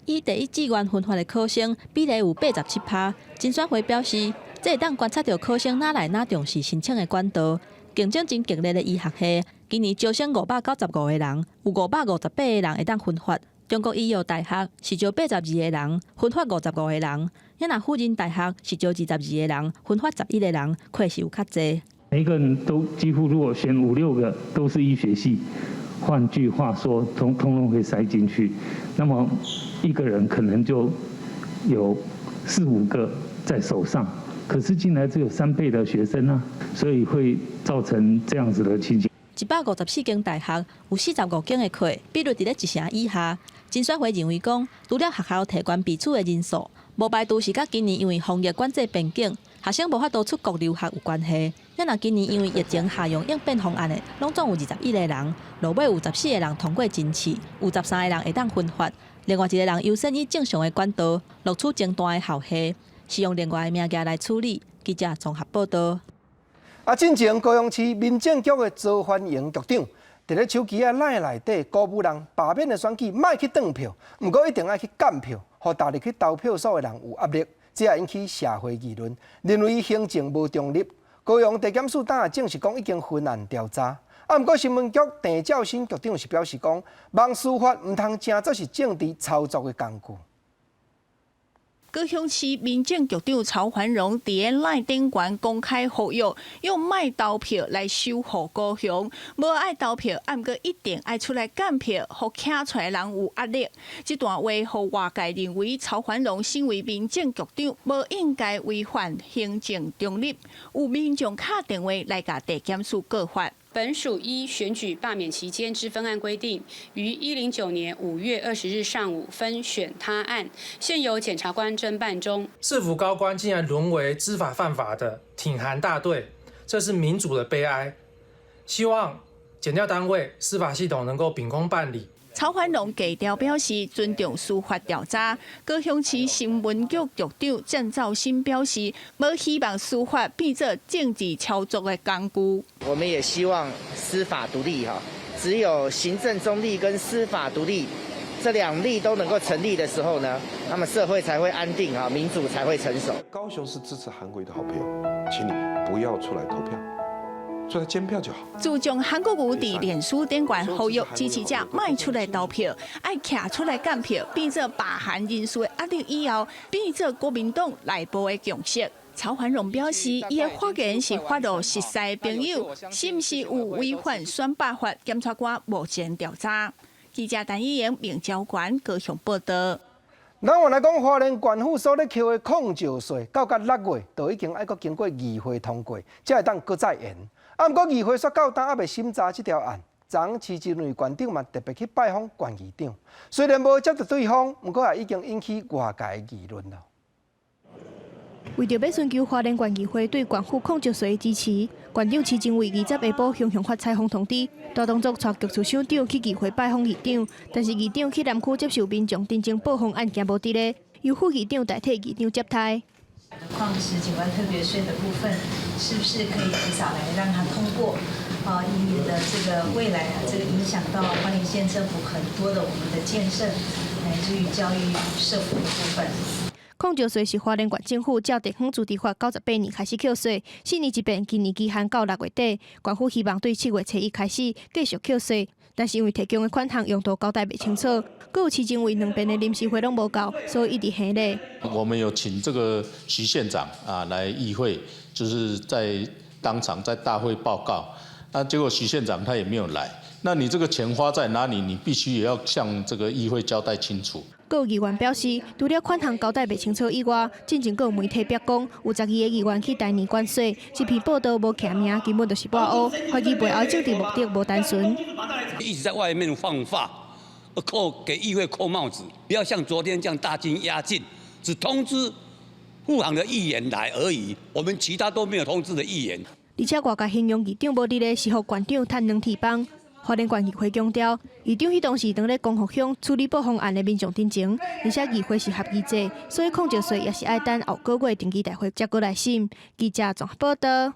以第一志願分發的考生比例有87%，甄選會表示，這會當觀察著考生哪來哪重視申請的管道，競爭真激烈的醫學系，今年招生595個人，有558個人會當分發。中國醫藥大學是招82個人，分發55個人；若輔仁大學是招22個人，分發11個人，確實有較濟。每個人都幾乎如果選五六個都是醫學系，換句話說，通通通會塞進去。那麼一個人可能就有四五個在手上，可是進來只有3倍的學生啊，所以會造成這樣子的情形。154間大學有45間的課比率佇咧一成以下。甄選會認為講，除了學校提懸備取的人數，無排除是佮今年因為防疫管制變緊，學生無法度出國留學有關係。咱若今年因為疫情下用應變方案的，攏總有21個人，落尾有14個人通過甄試，有13個人會當分發，另外一個人優先以正常的管道錄取政大的校系，是用另外的名義來處理。記者綜合報道。啊，進前高雄市民政局的曹繁榮局長，佇咧手機仔 LINE 內底鼓舞人罷免的選舉，莫去轉票，毋過一定愛去監票，予踏入去投票所的人有壓力，這也引起社會議論，認為行政無中立。高雄地檢署當下證實講已經分案調查，啊，毋過新聞局鄭照新局長是表示講，望司法毋通成做是政治操作的工具。高雄市民政局長曹繁榮佇咧 LINE 頂懸公開呼籲，用莫投票來守護高雄，無愛投票，毋過一定愛出來監票，予徛出來人有壓力。這段話予外界認為曹繁榮身為民政局長，無應該違反行政中立。有民眾敲電話來共地檢署告發。本署依選舉罷免期間之分案規定，於109年5月20日上午分選他案，現由檢察官偵辦中。市府高官竟然淪為知法犯法的挺韓大隊，這是民主的悲哀。希望檢調單位、司法系統能夠秉公辦理。曹繁榮低調表示尊重司法調查。高雄市新聞局局長鄭肇新表示，無希望司法變做政治操作的工具。我們也希望司法獨立哈，只有行政中立跟司法獨立這兩立都能夠成立的時候呢，那麼社會才會安定啊，民主才會成熟。高雄是支持韓國瑜的好朋友，請你不要出來投票。出來監票就好。自從韓國瑜佇臉書頂懸呼籲支持者莫出來投票，愛徛出來監票，變做罷韓人士的壓力以後，變做國民黨內部的共識。曹繁榮表示，伊的發言是發予熟似的朋友，是毋是有違反選罷法？檢察官目前調查。記者陳以瑩、明昭館高雄報道。咱原來講，花蓮縣府所咧扣的礦石稅，到甲6月就已經愛閣經過議會通過，才會當閣再延。啊，毋過議會煞到今猶未審查這條案。昨昏徐志瑞縣長嘛特別去拜訪縣議長，雖然無接著對方，毋過也已經引起外界的議論咯。為著欲尋求花蓮縣議會對縣府礦石稅的支持，縣長徐榛蔚20下晡雄雄發採訪通知，大動作帶局處首長去議會拜訪議長，但是議長去南區接受民眾陳情報風案件無佇咧，由副議長代替議長接待。礦石景觀特別稅的部分，是不是可以提早來讓它通過？啊，以免的這個未來啊，這個影響到花蓮縣政府很多的我們的建設，乃至於教育社福的部分。礦石稅是花蓮縣政府照地方自治法98年開始扣稅，4年一變，今年期限到6月底。縣府希望對7月初1開始繼續扣稅，但是因為提供的款項用途交代袂清楚，閣有徐榛蔚兩遍的臨時會攏無到，所以一直懸咧。我們有請這個徐縣長啊來議會，就是在當場在大會報告。那結果徐縣長他也沒有來。那你這個錢花在哪裡？你必須也要向這個議會交代清楚。閣有議員表示，除了款項交代袂清楚以外，進前閣有媒體曝光有12個議員去台南管稅，這篇報道無記名，根本就是抹烏，懷疑背後政治目的無單純。一直在外面放話，扣給議會扣帽子，不要像昨天這樣大驚壓境，只通知護航的議員來而已，我們其他都沒有通知的議員。而且外界形容議長無佇咧，是予縣長趁軟鐵幫。花蓮縣議會強調，議長彼當時當咧光復鄉處理報風案的民眾陳情，而且議會是合議制，所以礦石稅也是愛等後個月定期大會才閣來審。記者綜合報道。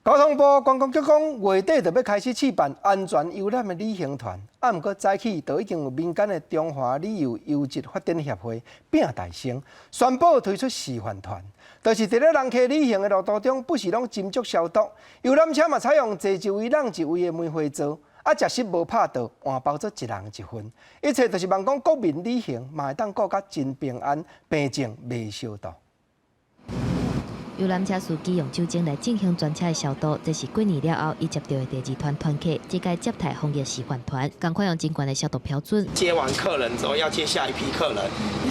交通部觀光局講，月底就欲開始試辦安全遊覽的旅行團，啊，毋過早起就已經有民間的中華旅遊優質發展協會拼大聲宣布推出示範團，就是佇咧人客旅行的路途中，不時攏斟酌消毒，遊覽車嘛採用坐一位讓一位的梅花座。啊，食食無拍桌，換包做一人一份，一切就是望講國民旅行嘛會當過甲真平安、平靜、袂相鬥。遊覽車司機用酒精來進行全車的消毒，這是過年了後，伊接著的第二團團客，這屆接待防疫示範團，仝款用真懸的消毒標準。接完客人之後，要接下一批客人，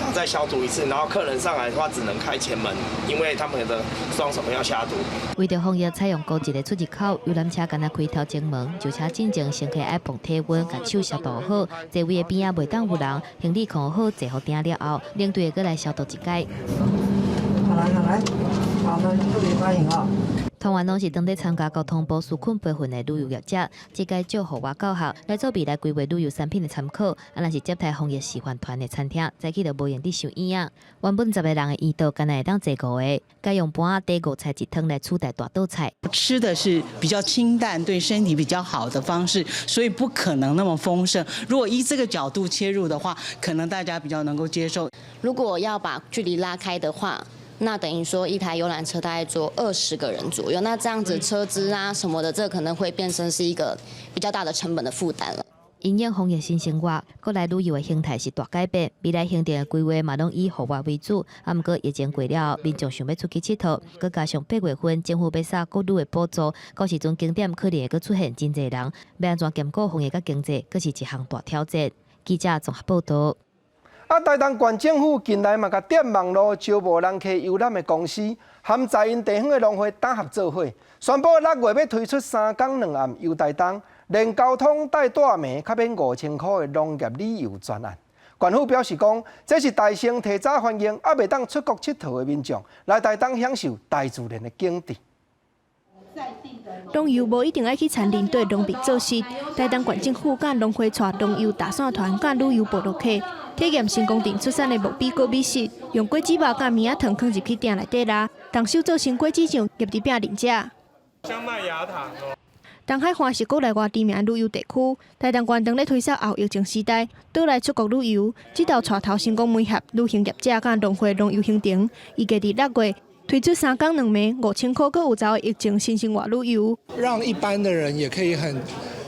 要再消毒一次，然後客人上來的話，只能開前門，因為他們的雙手要消毒。為著防疫，採用高級的出入口，遊覽車干焦開頭前門，上車進前乘客愛磅體溫，共手消毒好，座位的邊仔袂當有人，行李放好，坐予定了後，領隊會閣來消毒一擺。好來，好來。好，那特別歡迎啊！團員攏是當地參加交通部紓困培訓的旅遊業者，這屆借戶外教學來做未來規劃旅遊產品的參考。啊，若是接待防疫示範團的餐廳，早起就無閒佇收椅仔。原本10個人的圓桌，干焦會當坐5個，改用盤仔底五菜一湯來取代大桌菜。吃的是比較清淡，對身體比較好的方式，所以不可能那麼豐盛。如果以這個角度切入的話，可能大家比較能夠接受。如果要把距離拉開的話，那等於說一台遊覽車大概坐20個人左右，那這樣子車資啊什麼的，這可能會變成是一個比較大的成本的負擔了。因應防疫新生活，國內旅遊的形態是大改變，未來行程的規劃嘛攏以戶外為主。啊，毋過疫情過了後，民眾想欲出去𨑨迌，閣加上8月份政府欲殺國旅的補助，到時陣景點可能會閣出現真濟人，欲按怎兼顧防疫佮經濟，閣是一項大挑戰。記者綜合報導。啊，台東縣政府近來嘛，共踮網路招募人客遊覽的公司，含在𪜶地方的農會打合做伙，宣布6月欲推出3工2暗遊台東，連交通帶帶暝，較免5000箍的農業旅遊專案。縣府表示講，這是台商提早歡迎，猶未當出國𨑨迌的民眾來台東享受大自然的景致。農遊無一定愛去田裡對農民做事，台東縣政府佮農會帶農遊大散團佮旅遊部落客，體驗成功鎮出產的木筆果美食，用果子肉佮棉仔糖囥入去鼎內底啦，動手做成果子醬，夾佇餅裡食。像麥芽糖哦。東海岸是國內外知名旅遊地區，台東縣當咧推銷後疫情時代，倒來出國旅遊，這道帶頭成功媒合旅行業者佮農會農遊行程，預計佇6月推出3工2暝5000箍，閣有走的疫情新生活旅遊，讓一般的人也可以很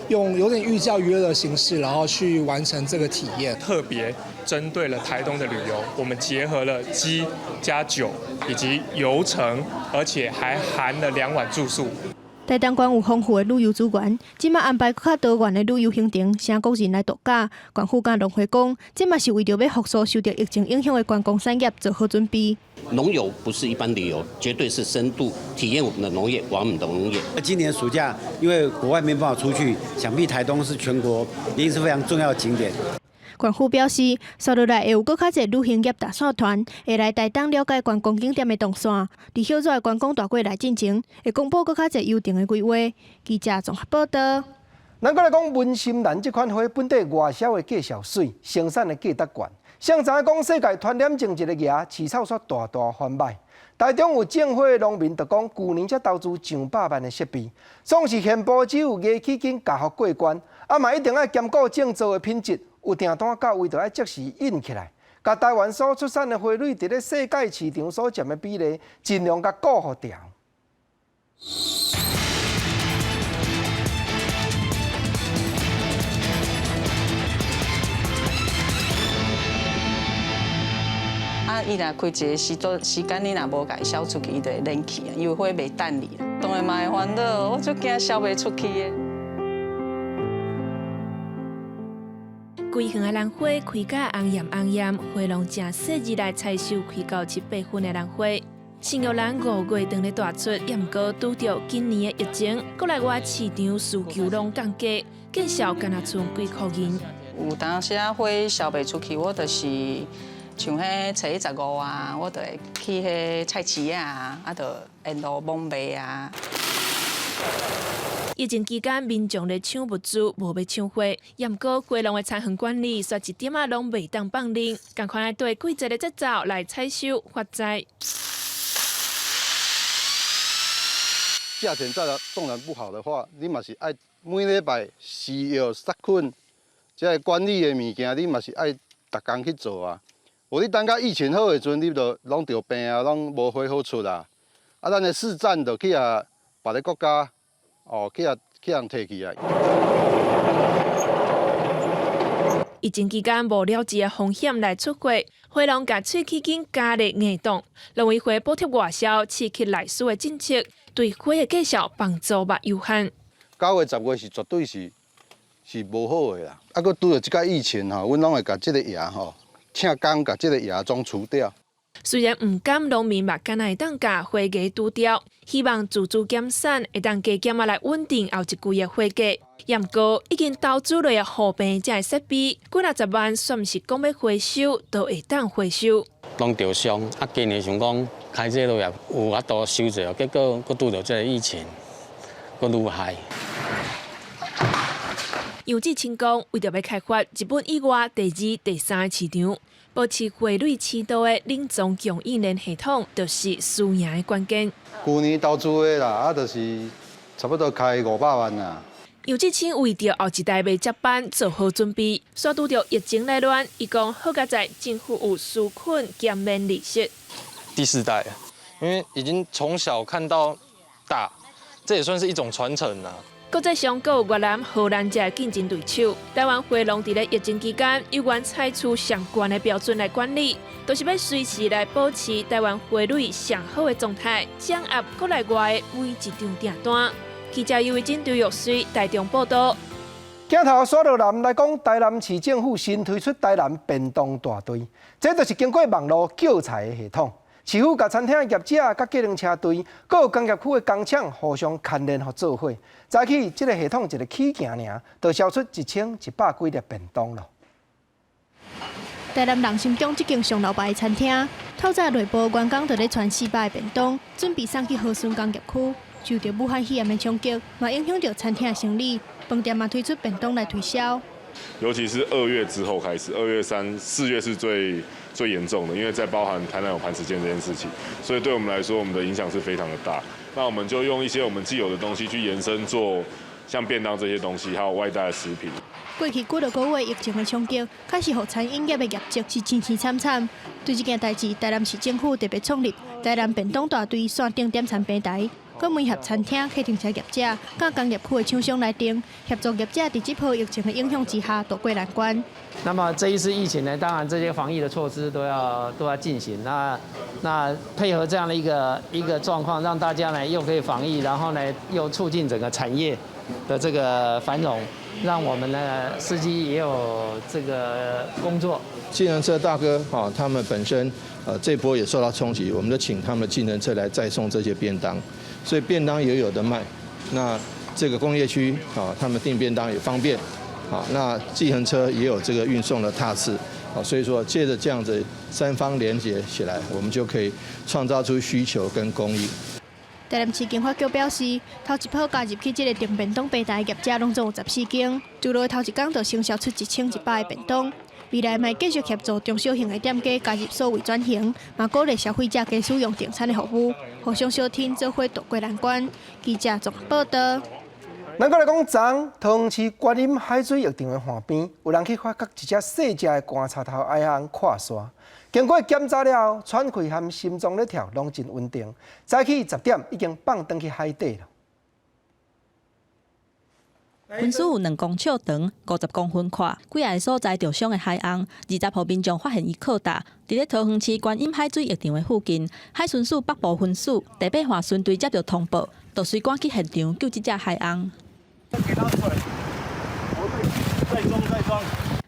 用有點寓教於樂的形式，然後去完成這個體驗。特別針對了台東的旅遊，我們結合了機加酒以及遊程，而且還含了2晚住宿。台東縣有豐富的旅遊資源，這馬安排較多元的旅遊行程，請國人來度假。縣府佮農會講，這嘛是為著欲復甦受著疫情影響的觀光產業做好準備。農遊不是一般旅遊，絕對是深度體驗我們的農業，玩我們的農業。今年暑假，因為國外沒辦法出去，想必台東是全國一定是非常重要的景點。縣府表示，紲落來會有閣較濟旅行業大散團會來台東了解觀光景點的動線。佇歇熱的觀光大過來進前，會公布閣較濟遊程的規劃。記者綜合報導。咱閣來講文心蘭這款花，本地外銷的價數媠，生產的價值懸。誰知影講世界傳染症一个蜈，飼草煞大大翻䆀。台中有種花的農民就講，舊年才投資上百萬的設備，總是現埔只有芽起緊共予過關，啊嘛一定愛兼顧種植的品質。有訂單到位，就愛即時印起來，共台灣所出產的花蕊，佇咧世界市場所佔的比例，盡量共顧予牢。啊，伊若開一個時陣時間，你若無共伊銷出去，伊就會冷去啊，因為花袂等你啦。當然嘛會煩惱，我足驚銷袂出去的。規園的蘭花開甲紅豔紅豔，花農誠細緻來採收開到7、8分的蘭花。新玉蘭5月當咧大出，也毋過拄著今年的疫情，國內外市場需求攏降低，見效干焦賰幾箍銀。有當時啊，花銷袂出去，我就是像彼初15啊，我就會去彼菜市啊，啊，就沿路摸賣啊。疫情期間，民眾咧搶物資，無欲搶貨，也毋過花農的田園管理，煞一點仔攏袂當放任，仝款愛對季節的節奏來採收發栽。價錢再縱然不好的話，你嘛是愛每禮拜施藥殺菌，這個管理的物件，你嘛是愛逐工去做啊。無你等到疫情好的時陣，你就攏著病啊，攏無花好出啊。啊，咱的市占就去予別个國家。哦，去予去予人提去啊！疫情期間無了解的風險來出貨，花農共喙齒筋加熱硬凍，農委會補貼外銷刺激內需的政策，對花的價數幫助嘛有限。 9月10月是絕對是無好的啦，啊，閣拄著這個疫情吼，阮攏會共這个蛾吼，請工共這个蛾總除掉。雖然毋甘農民嘛，敢若會當共花芽除掉，希望自主減產會當加減仔來穩定後一季的花價。毋過已經投資落的護病這个設備，幾若十萬，算毋是講欲回收就會當回收。攏著傷，啊，今年想講開這落也有法度收者，結果閣拄著這个疫情，閣愈害。楊志清講，為著欲開發日本以外第二、第三个市場，保持花蕊市道的冷藏供應鏈系統，就是輸贏的關鍵。舊年投資的啦，啊，就是差不多開500萬啦。楊志清為著後一代欲接班做好準備，煞拄著疫情來亂，伊講好佳哉政府有紓困減免利息。第四代，因為已經從小看到大，這也算是一種傳承啦。國際上閣有越南、荷蘭這個競爭對手。台灣花農佇咧疫情期間，猶原採取上懸的標準來管理，就是欲隨時來保持台灣花蕊上好的狀態，掌握國內外的每一張訂單。記者尤慧珍、張玉水台中報道。鏡頭煞落南來講，台南市政府新推出台南便當大隊，這就是經過網路叫菜的系統。市府共餐廳業者、佮計程車隊、閣有工業區的工廠互相牽連予做伙。早起這个系統一个起行爾，就銷出1100幾粒便當咯。台南人心中這間上老牌的餐廳，透早內部員工就咧傳400個便當，準備送去和順工業區。受著武漢肺炎的衝擊，嘛影響著餐廳的生意。飯店嘛推出便當來推銷。尤其是2月之後開始，2月、3、4月是最最嚴重的，因為在包含台南有磐石艦這件事情，所以對我們來說，我們的影響是非常的大。那我們就用一些我們既有的東西去延伸做，像便當這些東西，還有外帶的食品。過去幾個月疫情的衝擊，確實予餐飲業的業績是真凄慘慘。對這件代誌，台南市政府特別創立台南便當大隊線頂點餐平台，閣媒合餐廳、計程車業者、佮工業區的廠商來訂，協助業者佇這波疫情的影響之下渡過難關。那麼這一次疫情呢，當然這些防疫的措施都要進行。那配合這樣的一個狀況，讓大家呢又可以防疫，然後呢又促進整個產業的這個繁榮，讓我們的司機也有這個工作。計程車大哥啊，他們本身這波也受到衝擊，我們就請他們的計程車來載送這些便當，所以便當也有得賣。那這個工業區啊，他們訂便當也方便，啊，那計程車也有這個運送的踏次，啊，所以說借著這樣子三方連接起來，我們就可以創造出需求跟供應。台南市經發局表示，頭一波加入去這個訂便當平台業者，攏總有14間，除落頭一工就成銷出1100個便當。未來嘛會繼續協助中小型的店家加入數位轉型，嘛鼓勵消費者加使用訂餐的服務，互相相挺，做伙渡過難關。記者綜合報道。咱閣來講，昨桃園市觀音海水浴場的岸邊，有人去發覺一隻細隻的觀察頭海魟跨沙。經過檢查了後，喘氣和心臟咧跳攏真穩定。早起10點已經放轉去海底了。分數有2公尺長，50公分闊，幾仔个所在著傷的海魟，20號民眾發現伊擴大，佇咧桃園市觀音海水浴場的附近，海巡署北部分署第八岸巡隊接著通報，就隨趕去現場救這隻海魟。再裝再裝。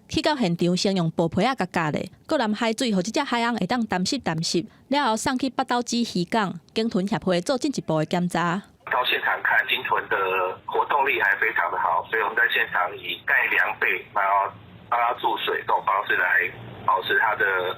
去到現場，先用布被仔共蓋咧，閣淋海水，予這隻海魟會當澹濕澹濕，了後送去北斗子漁港鯨豚協會做進一步的檢查。到現場看鯨豚的活動力還非常的好，所以我們在現場以蓋涼被，然後幫它注水這種方式來保持它的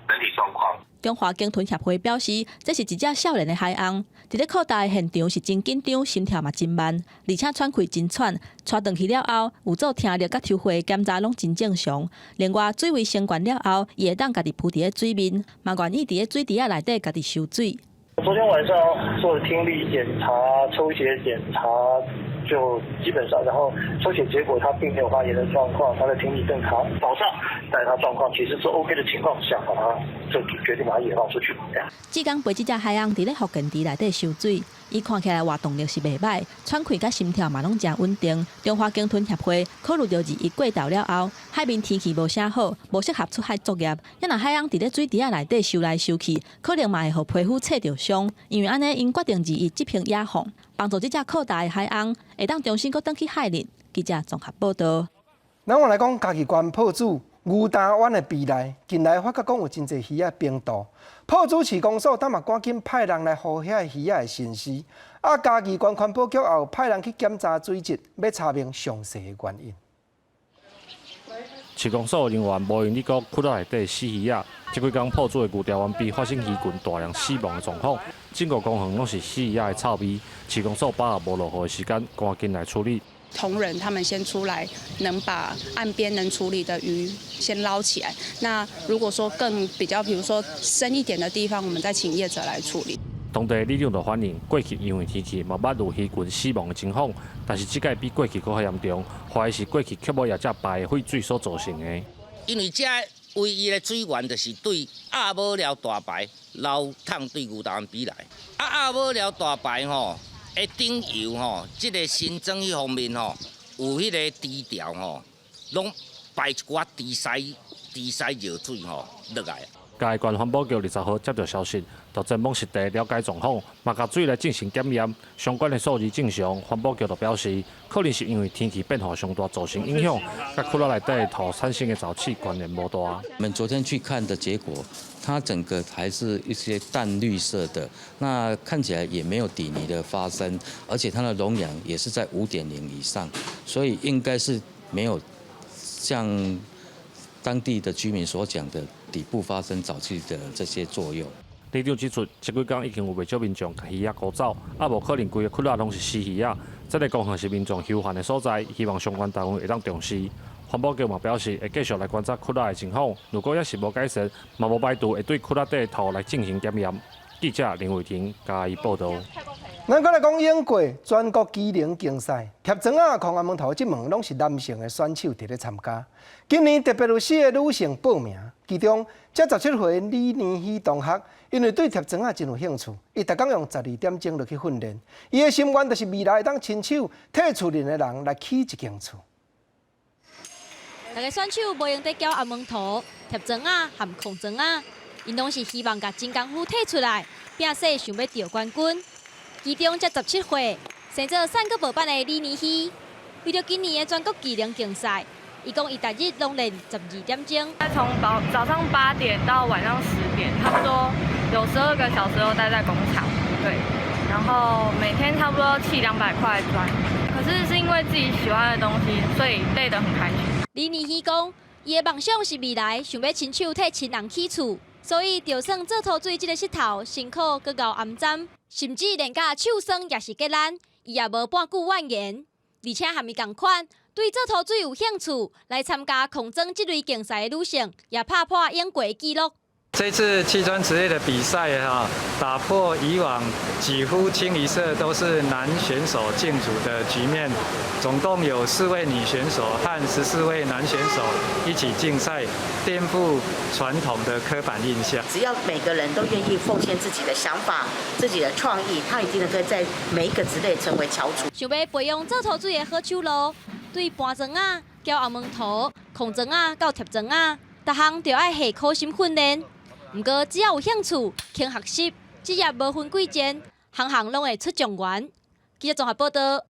身體狀況。中華鯨豚協會表示，這是一隻少年的海魟，佇咧擴大的現場是真緊張，心跳嘛真慢，而且喘氣真喘。帶轉去了後，有做聽力佮抽血檢查，攏真正常。另外，水位升懸了後，伊會當家己浮佇咧水面，嘛願意佇咧水池仔內底家己泅水。昨天晚上做了聽力檢查、抽血檢查、就基本上，然後抽血結果他並沒有發炎的狀況，他的聽力正常。早上在他狀況其實是 OK 的情況下，把他就決定把他野放出去。志工陪這隻海鰪佇咧福建池內底游水，伊看起來活動力是袂䆀，喘氣佮心跳嘛攏誠穩定。中華鯨豚協會考慮著二一過頭了後，海面天氣無啥好，無適合出海作業。啊若海鰪佇咧水池仔內底游來游去，可能嘛會予皮膚刺著傷。因為按呢，𪜶決定二一執行野放，幫助這隻擴大的海鰪會當重新閣轉去海裡。記者綜合報導。咱我來講，嘉義縣朴子牛犢灣的埤內，近來發覺講有真濟魚仔病倒。朴子市公所當嘛趕緊派人來護遐魚仔的身屍。啊，嘉義縣環保局也有派人去檢查水質，欲查明詳細的原因。市公所人員無閒理講窟仔內底死魚仔，這幾工朴子的牛犢灣埤發生魚群大量死亡的狀況，整個公園攏是死魚仔的臭味。市公所把握無落雨的時間，趕緊來處理。同仁他們先出來，能把岸邊能處理的魚先撈起來。那如果說更比較，比如說深一點的地方，我們再請業者來處理。當地里長就反映，過去因為天氣嘛捌有魚群死亡的情況，但是這擺比過去閣較嚴重，懷疑是過去畜牧業者排的廢水所造成的。因為這唯一的水源就是對鴨母寮大排流淌對牛犢灣埤來。啊，鴨母寮大排吼的頂游吼，這個新莊彼方面吼，有彼個池條吼，攏排一寡池屎、池屎尿水吼落來。嘉義縣環保局20號接到消息，就前往實地了解狀況，嘛共水來進行檢驗，相關的數字正常。環保局就表示，可能是因為天氣變化傷大造成影響，佮窟仔內底塗產生的沼氣關聯無大。我們昨天去看的結果，它整個還是一些淡綠色的，那看起來也沒有底泥的發生，而且它的溶氧也是在5.0以上，所以應該是沒有像當地的居民所講的底部發生沼氣的這些作用。里長指出，這幾工已經有袂少民眾共魚仔趕走，啊無可能規個窟仔攏是死魚仔。這個公園是民眾休閒的所在，希望相關單位會當重視。環保局嘛表示會繼續來觀察窟仔的情況，如果猶是無改善，嘛無排除會對窟仔底的塗來進行檢驗。記者林偉霆嘉義報導。咱閣來講英國全國機能競賽，疊磚仔、空頷門頭這門攏是男性的選手佇咧參加。今年特別有四个女性報名，其中這17歲李年希同學，因為對疊磚仔真有興趣，伊逐工用12點鐘落去訓練。伊的心願就是未來會當親手替厝裡的人來起一間厝。逐个選手無閒佇攪頷門塗、疊磚仔含扛磚仔，𪜶攏是希望共真功夫提出來，拼勢想欲著冠軍。其中才17歲，生做散閣無班的李年希，為著今年的全國技能競賽，伊講伊逐日攏練12點鐘。從早早上8點到晚上10點，差不多有12個小時都待在工廠。對，然後每天差不多砌200塊磚。可是是因為自己喜歡的東西，所以累得很開心。李年希講，伊的夢想是未來想欲親手替親人起厝，所以就算做塗水這个穡頭辛苦閣𠢕頷針，甚至練甲手酸也是激力，伊也無半句怨言。而且和伊仝款，對做塗水有興趣來參加扛磚這類競賽的女性，也拍破永過紀錄。這次砌磚職業的比賽哈，打破以往幾乎清一色都是男選手競逐的局面，總共有4位女選手和14位男選手一起競賽，顛覆傳統的刻板印象。只要每個人都願意奉獻自己的想法、自己的創意，他一定能夠在每一個職類成為翹楚。想欲培養做塗水的好手路，對搬磚仔、攪頷門塗、扛磚仔到疊磚仔，逐項就愛下苦心訓練。毋過只要有興趣，肯學習，職業無分貴賤，項項攏會出狀元。記者綜合報導。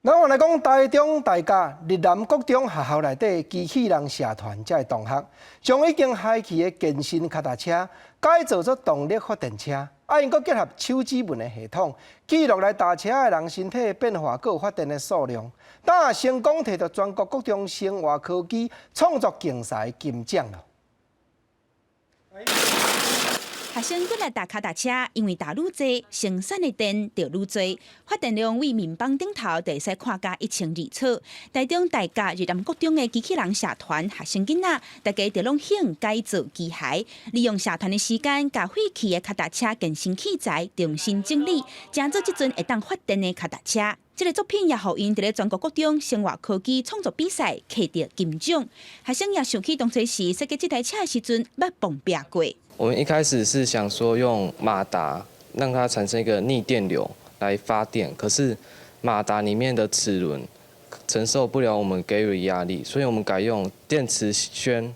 咱我來講，台中大甲日南國中學校內底機器人社團遮的同學，將已經廃棄的健身跤踏車改造做動力發電車，啊，𪜶閣結合手指紋的系統，記錄來踏車的人身體變化，閣有發電的數量，當成功提著全國國中生活科技創作競賽金獎咯。學生過來踏跤踏車，因為踏愈濟，生產的電就愈濟，發電量為面板頂頭就會使看甲一清二楚。台中大甲日南國中的機器人社團學生囡仔，大家就攏興改造機械，利用社團的時間，共廢棄的跤踏車健身器材重新整理，成做這陣會當發電的跤踏車。這个作品也予𪜶佇咧全國國中生活科技創作比賽獲得金獎。學生也想起當初時設計這台車的時陣，捌碰壁過。我們一開始是想說用馬達讓它產生一個逆電流來發電，可是馬達裡面的齒輪承受不了我們給予的壓力，所以我們改用電磁圈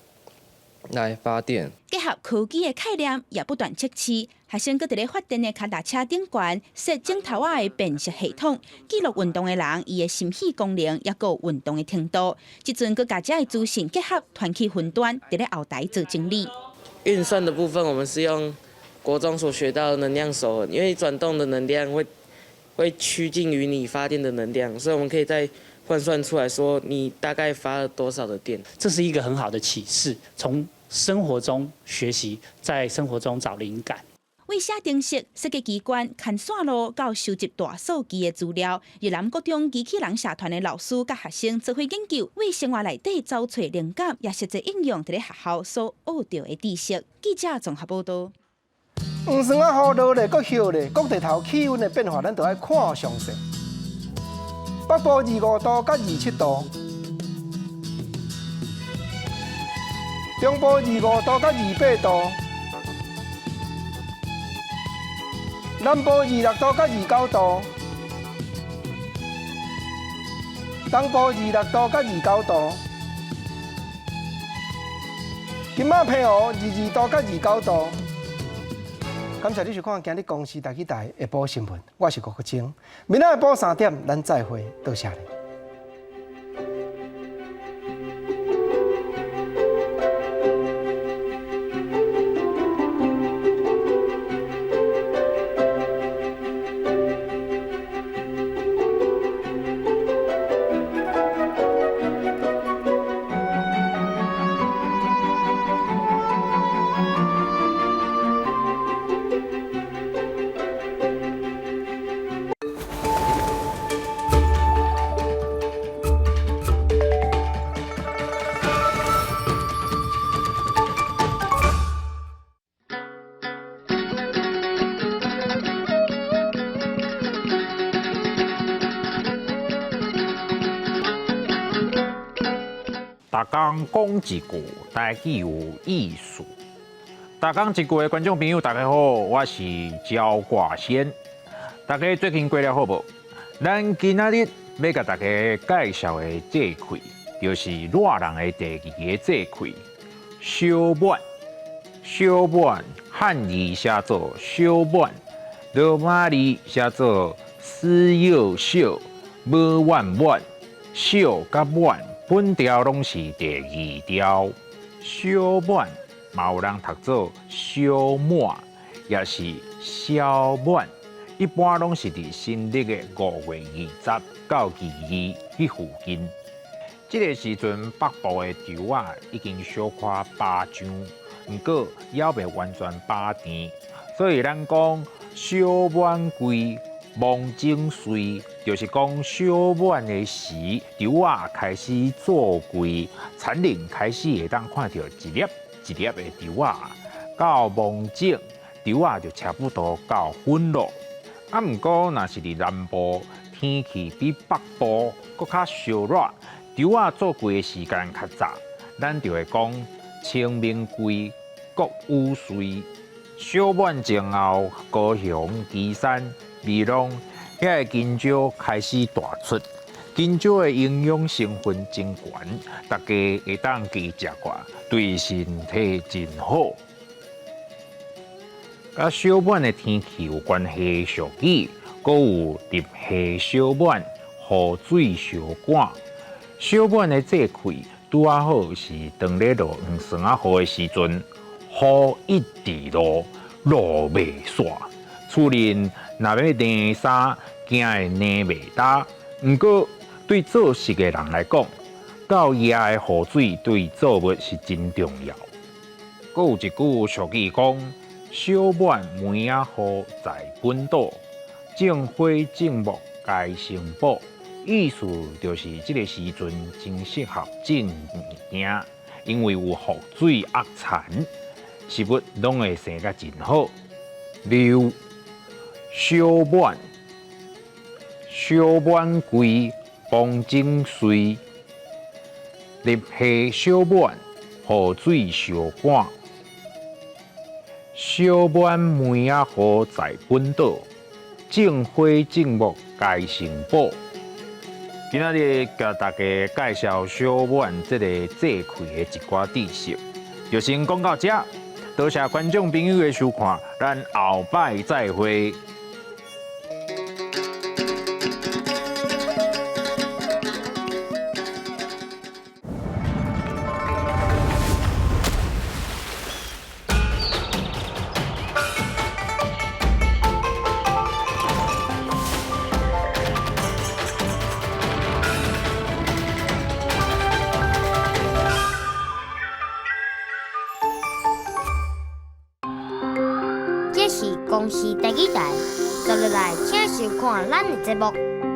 來發電。結合科技的概念，也不斷測試。學生閣佇咧發電的跤踏車頂懸設鏡頭仔的辨識系統，記錄運動的人伊的心肺功能，抑閣有運動的程度。這陣閣共遮的資訊結合，傳去雲端，佇咧後台做整理。運算的部分，我們是用國中所學到的能量守恆，因為轉動的能量會趨近於你發電的能量，所以我們可以再換算出來說你大概發了多少的電。這是一個很好的啟示，從生活中學習，在生活中找靈感。為寫程式設計機關、牽線路到收集大數據的資料，日南國中機器人社團的老師佮學生做伙研究，為生活內底找揣靈感，也實際應用佇咧學校所學著的知識。記者綜合報導。黃霜仔雨落咧，閣歇咧，各地頭氣溫的變化，咱都愛看詳細。北部25度佮27度，中部25度佮28度。南部26度佮29度，東部26度佮29度，金馬澎湖22度佮29度。感謝你收看今日公視台語台下晡新聞，我是郭國清。明仔下晡3點，咱再會，多謝你。逐工講一句，台語有意思。逐工一句的觀眾朋友，大家好，我是焦掛先。大家最近過得好無？咱今仔日欲共大家介紹的節氣，就是熱人的第二个節氣——小滿。小滿漢字寫做小滿，羅馬字寫做四又小，無滿滿，小佮滿。本調攏是第二調，小滿嘛有人讀做小滿，也是小滿，一般攏是佇新曆的5月20到22彼附近。這个時陣北部的稻仔已經小可飽漿，毋過猶未完全飽甜，所以咱講小滿歸。芒種穗，就是講小滿的時，稻仔開始做季，田裡開始會當看著一粒一粒的稻仔。到芒種，稻仔就差不多到粉咯。啊，毋過若是佇南部，天氣比北部閣較燒熱，稻仔做季的時間較早，咱就會講清明季、穀雨穗。小滿前後，高雄、旗山、美濃遐个香蕉開始大出，香蕉的營養成分真懸，大家會當加食寡，對身體真好。佮小滿的天氣有關係，俗語閣有入夏小滿，雨水相趕。小滿的節氣拄仔好是當咧落黃霜仔雨的時陣，雨一直落，落袂煞。厝裡若欲晾衫，驚會晾袂焦。毋過對做食的人來講，夠掖的雨水對作物是真重要。閣有一句俗語講：小滿梅仔雨在本島，種花種木皆成寶。意思就是這个時陣真適合種物件，因為有雨水壓田，植物攏會生甲真好。六，小滿，小滿歸，風景隨，立夏小滿，雨水相趕。小滿梅仔雨在本島，種花種木皆成寶。今仔日共大家介紹小滿這个節氣的一寡知識，就先講到這。多謝觀眾朋友的收看，咱後擺再會。這是公視第二台，接落來請收看咱的節目。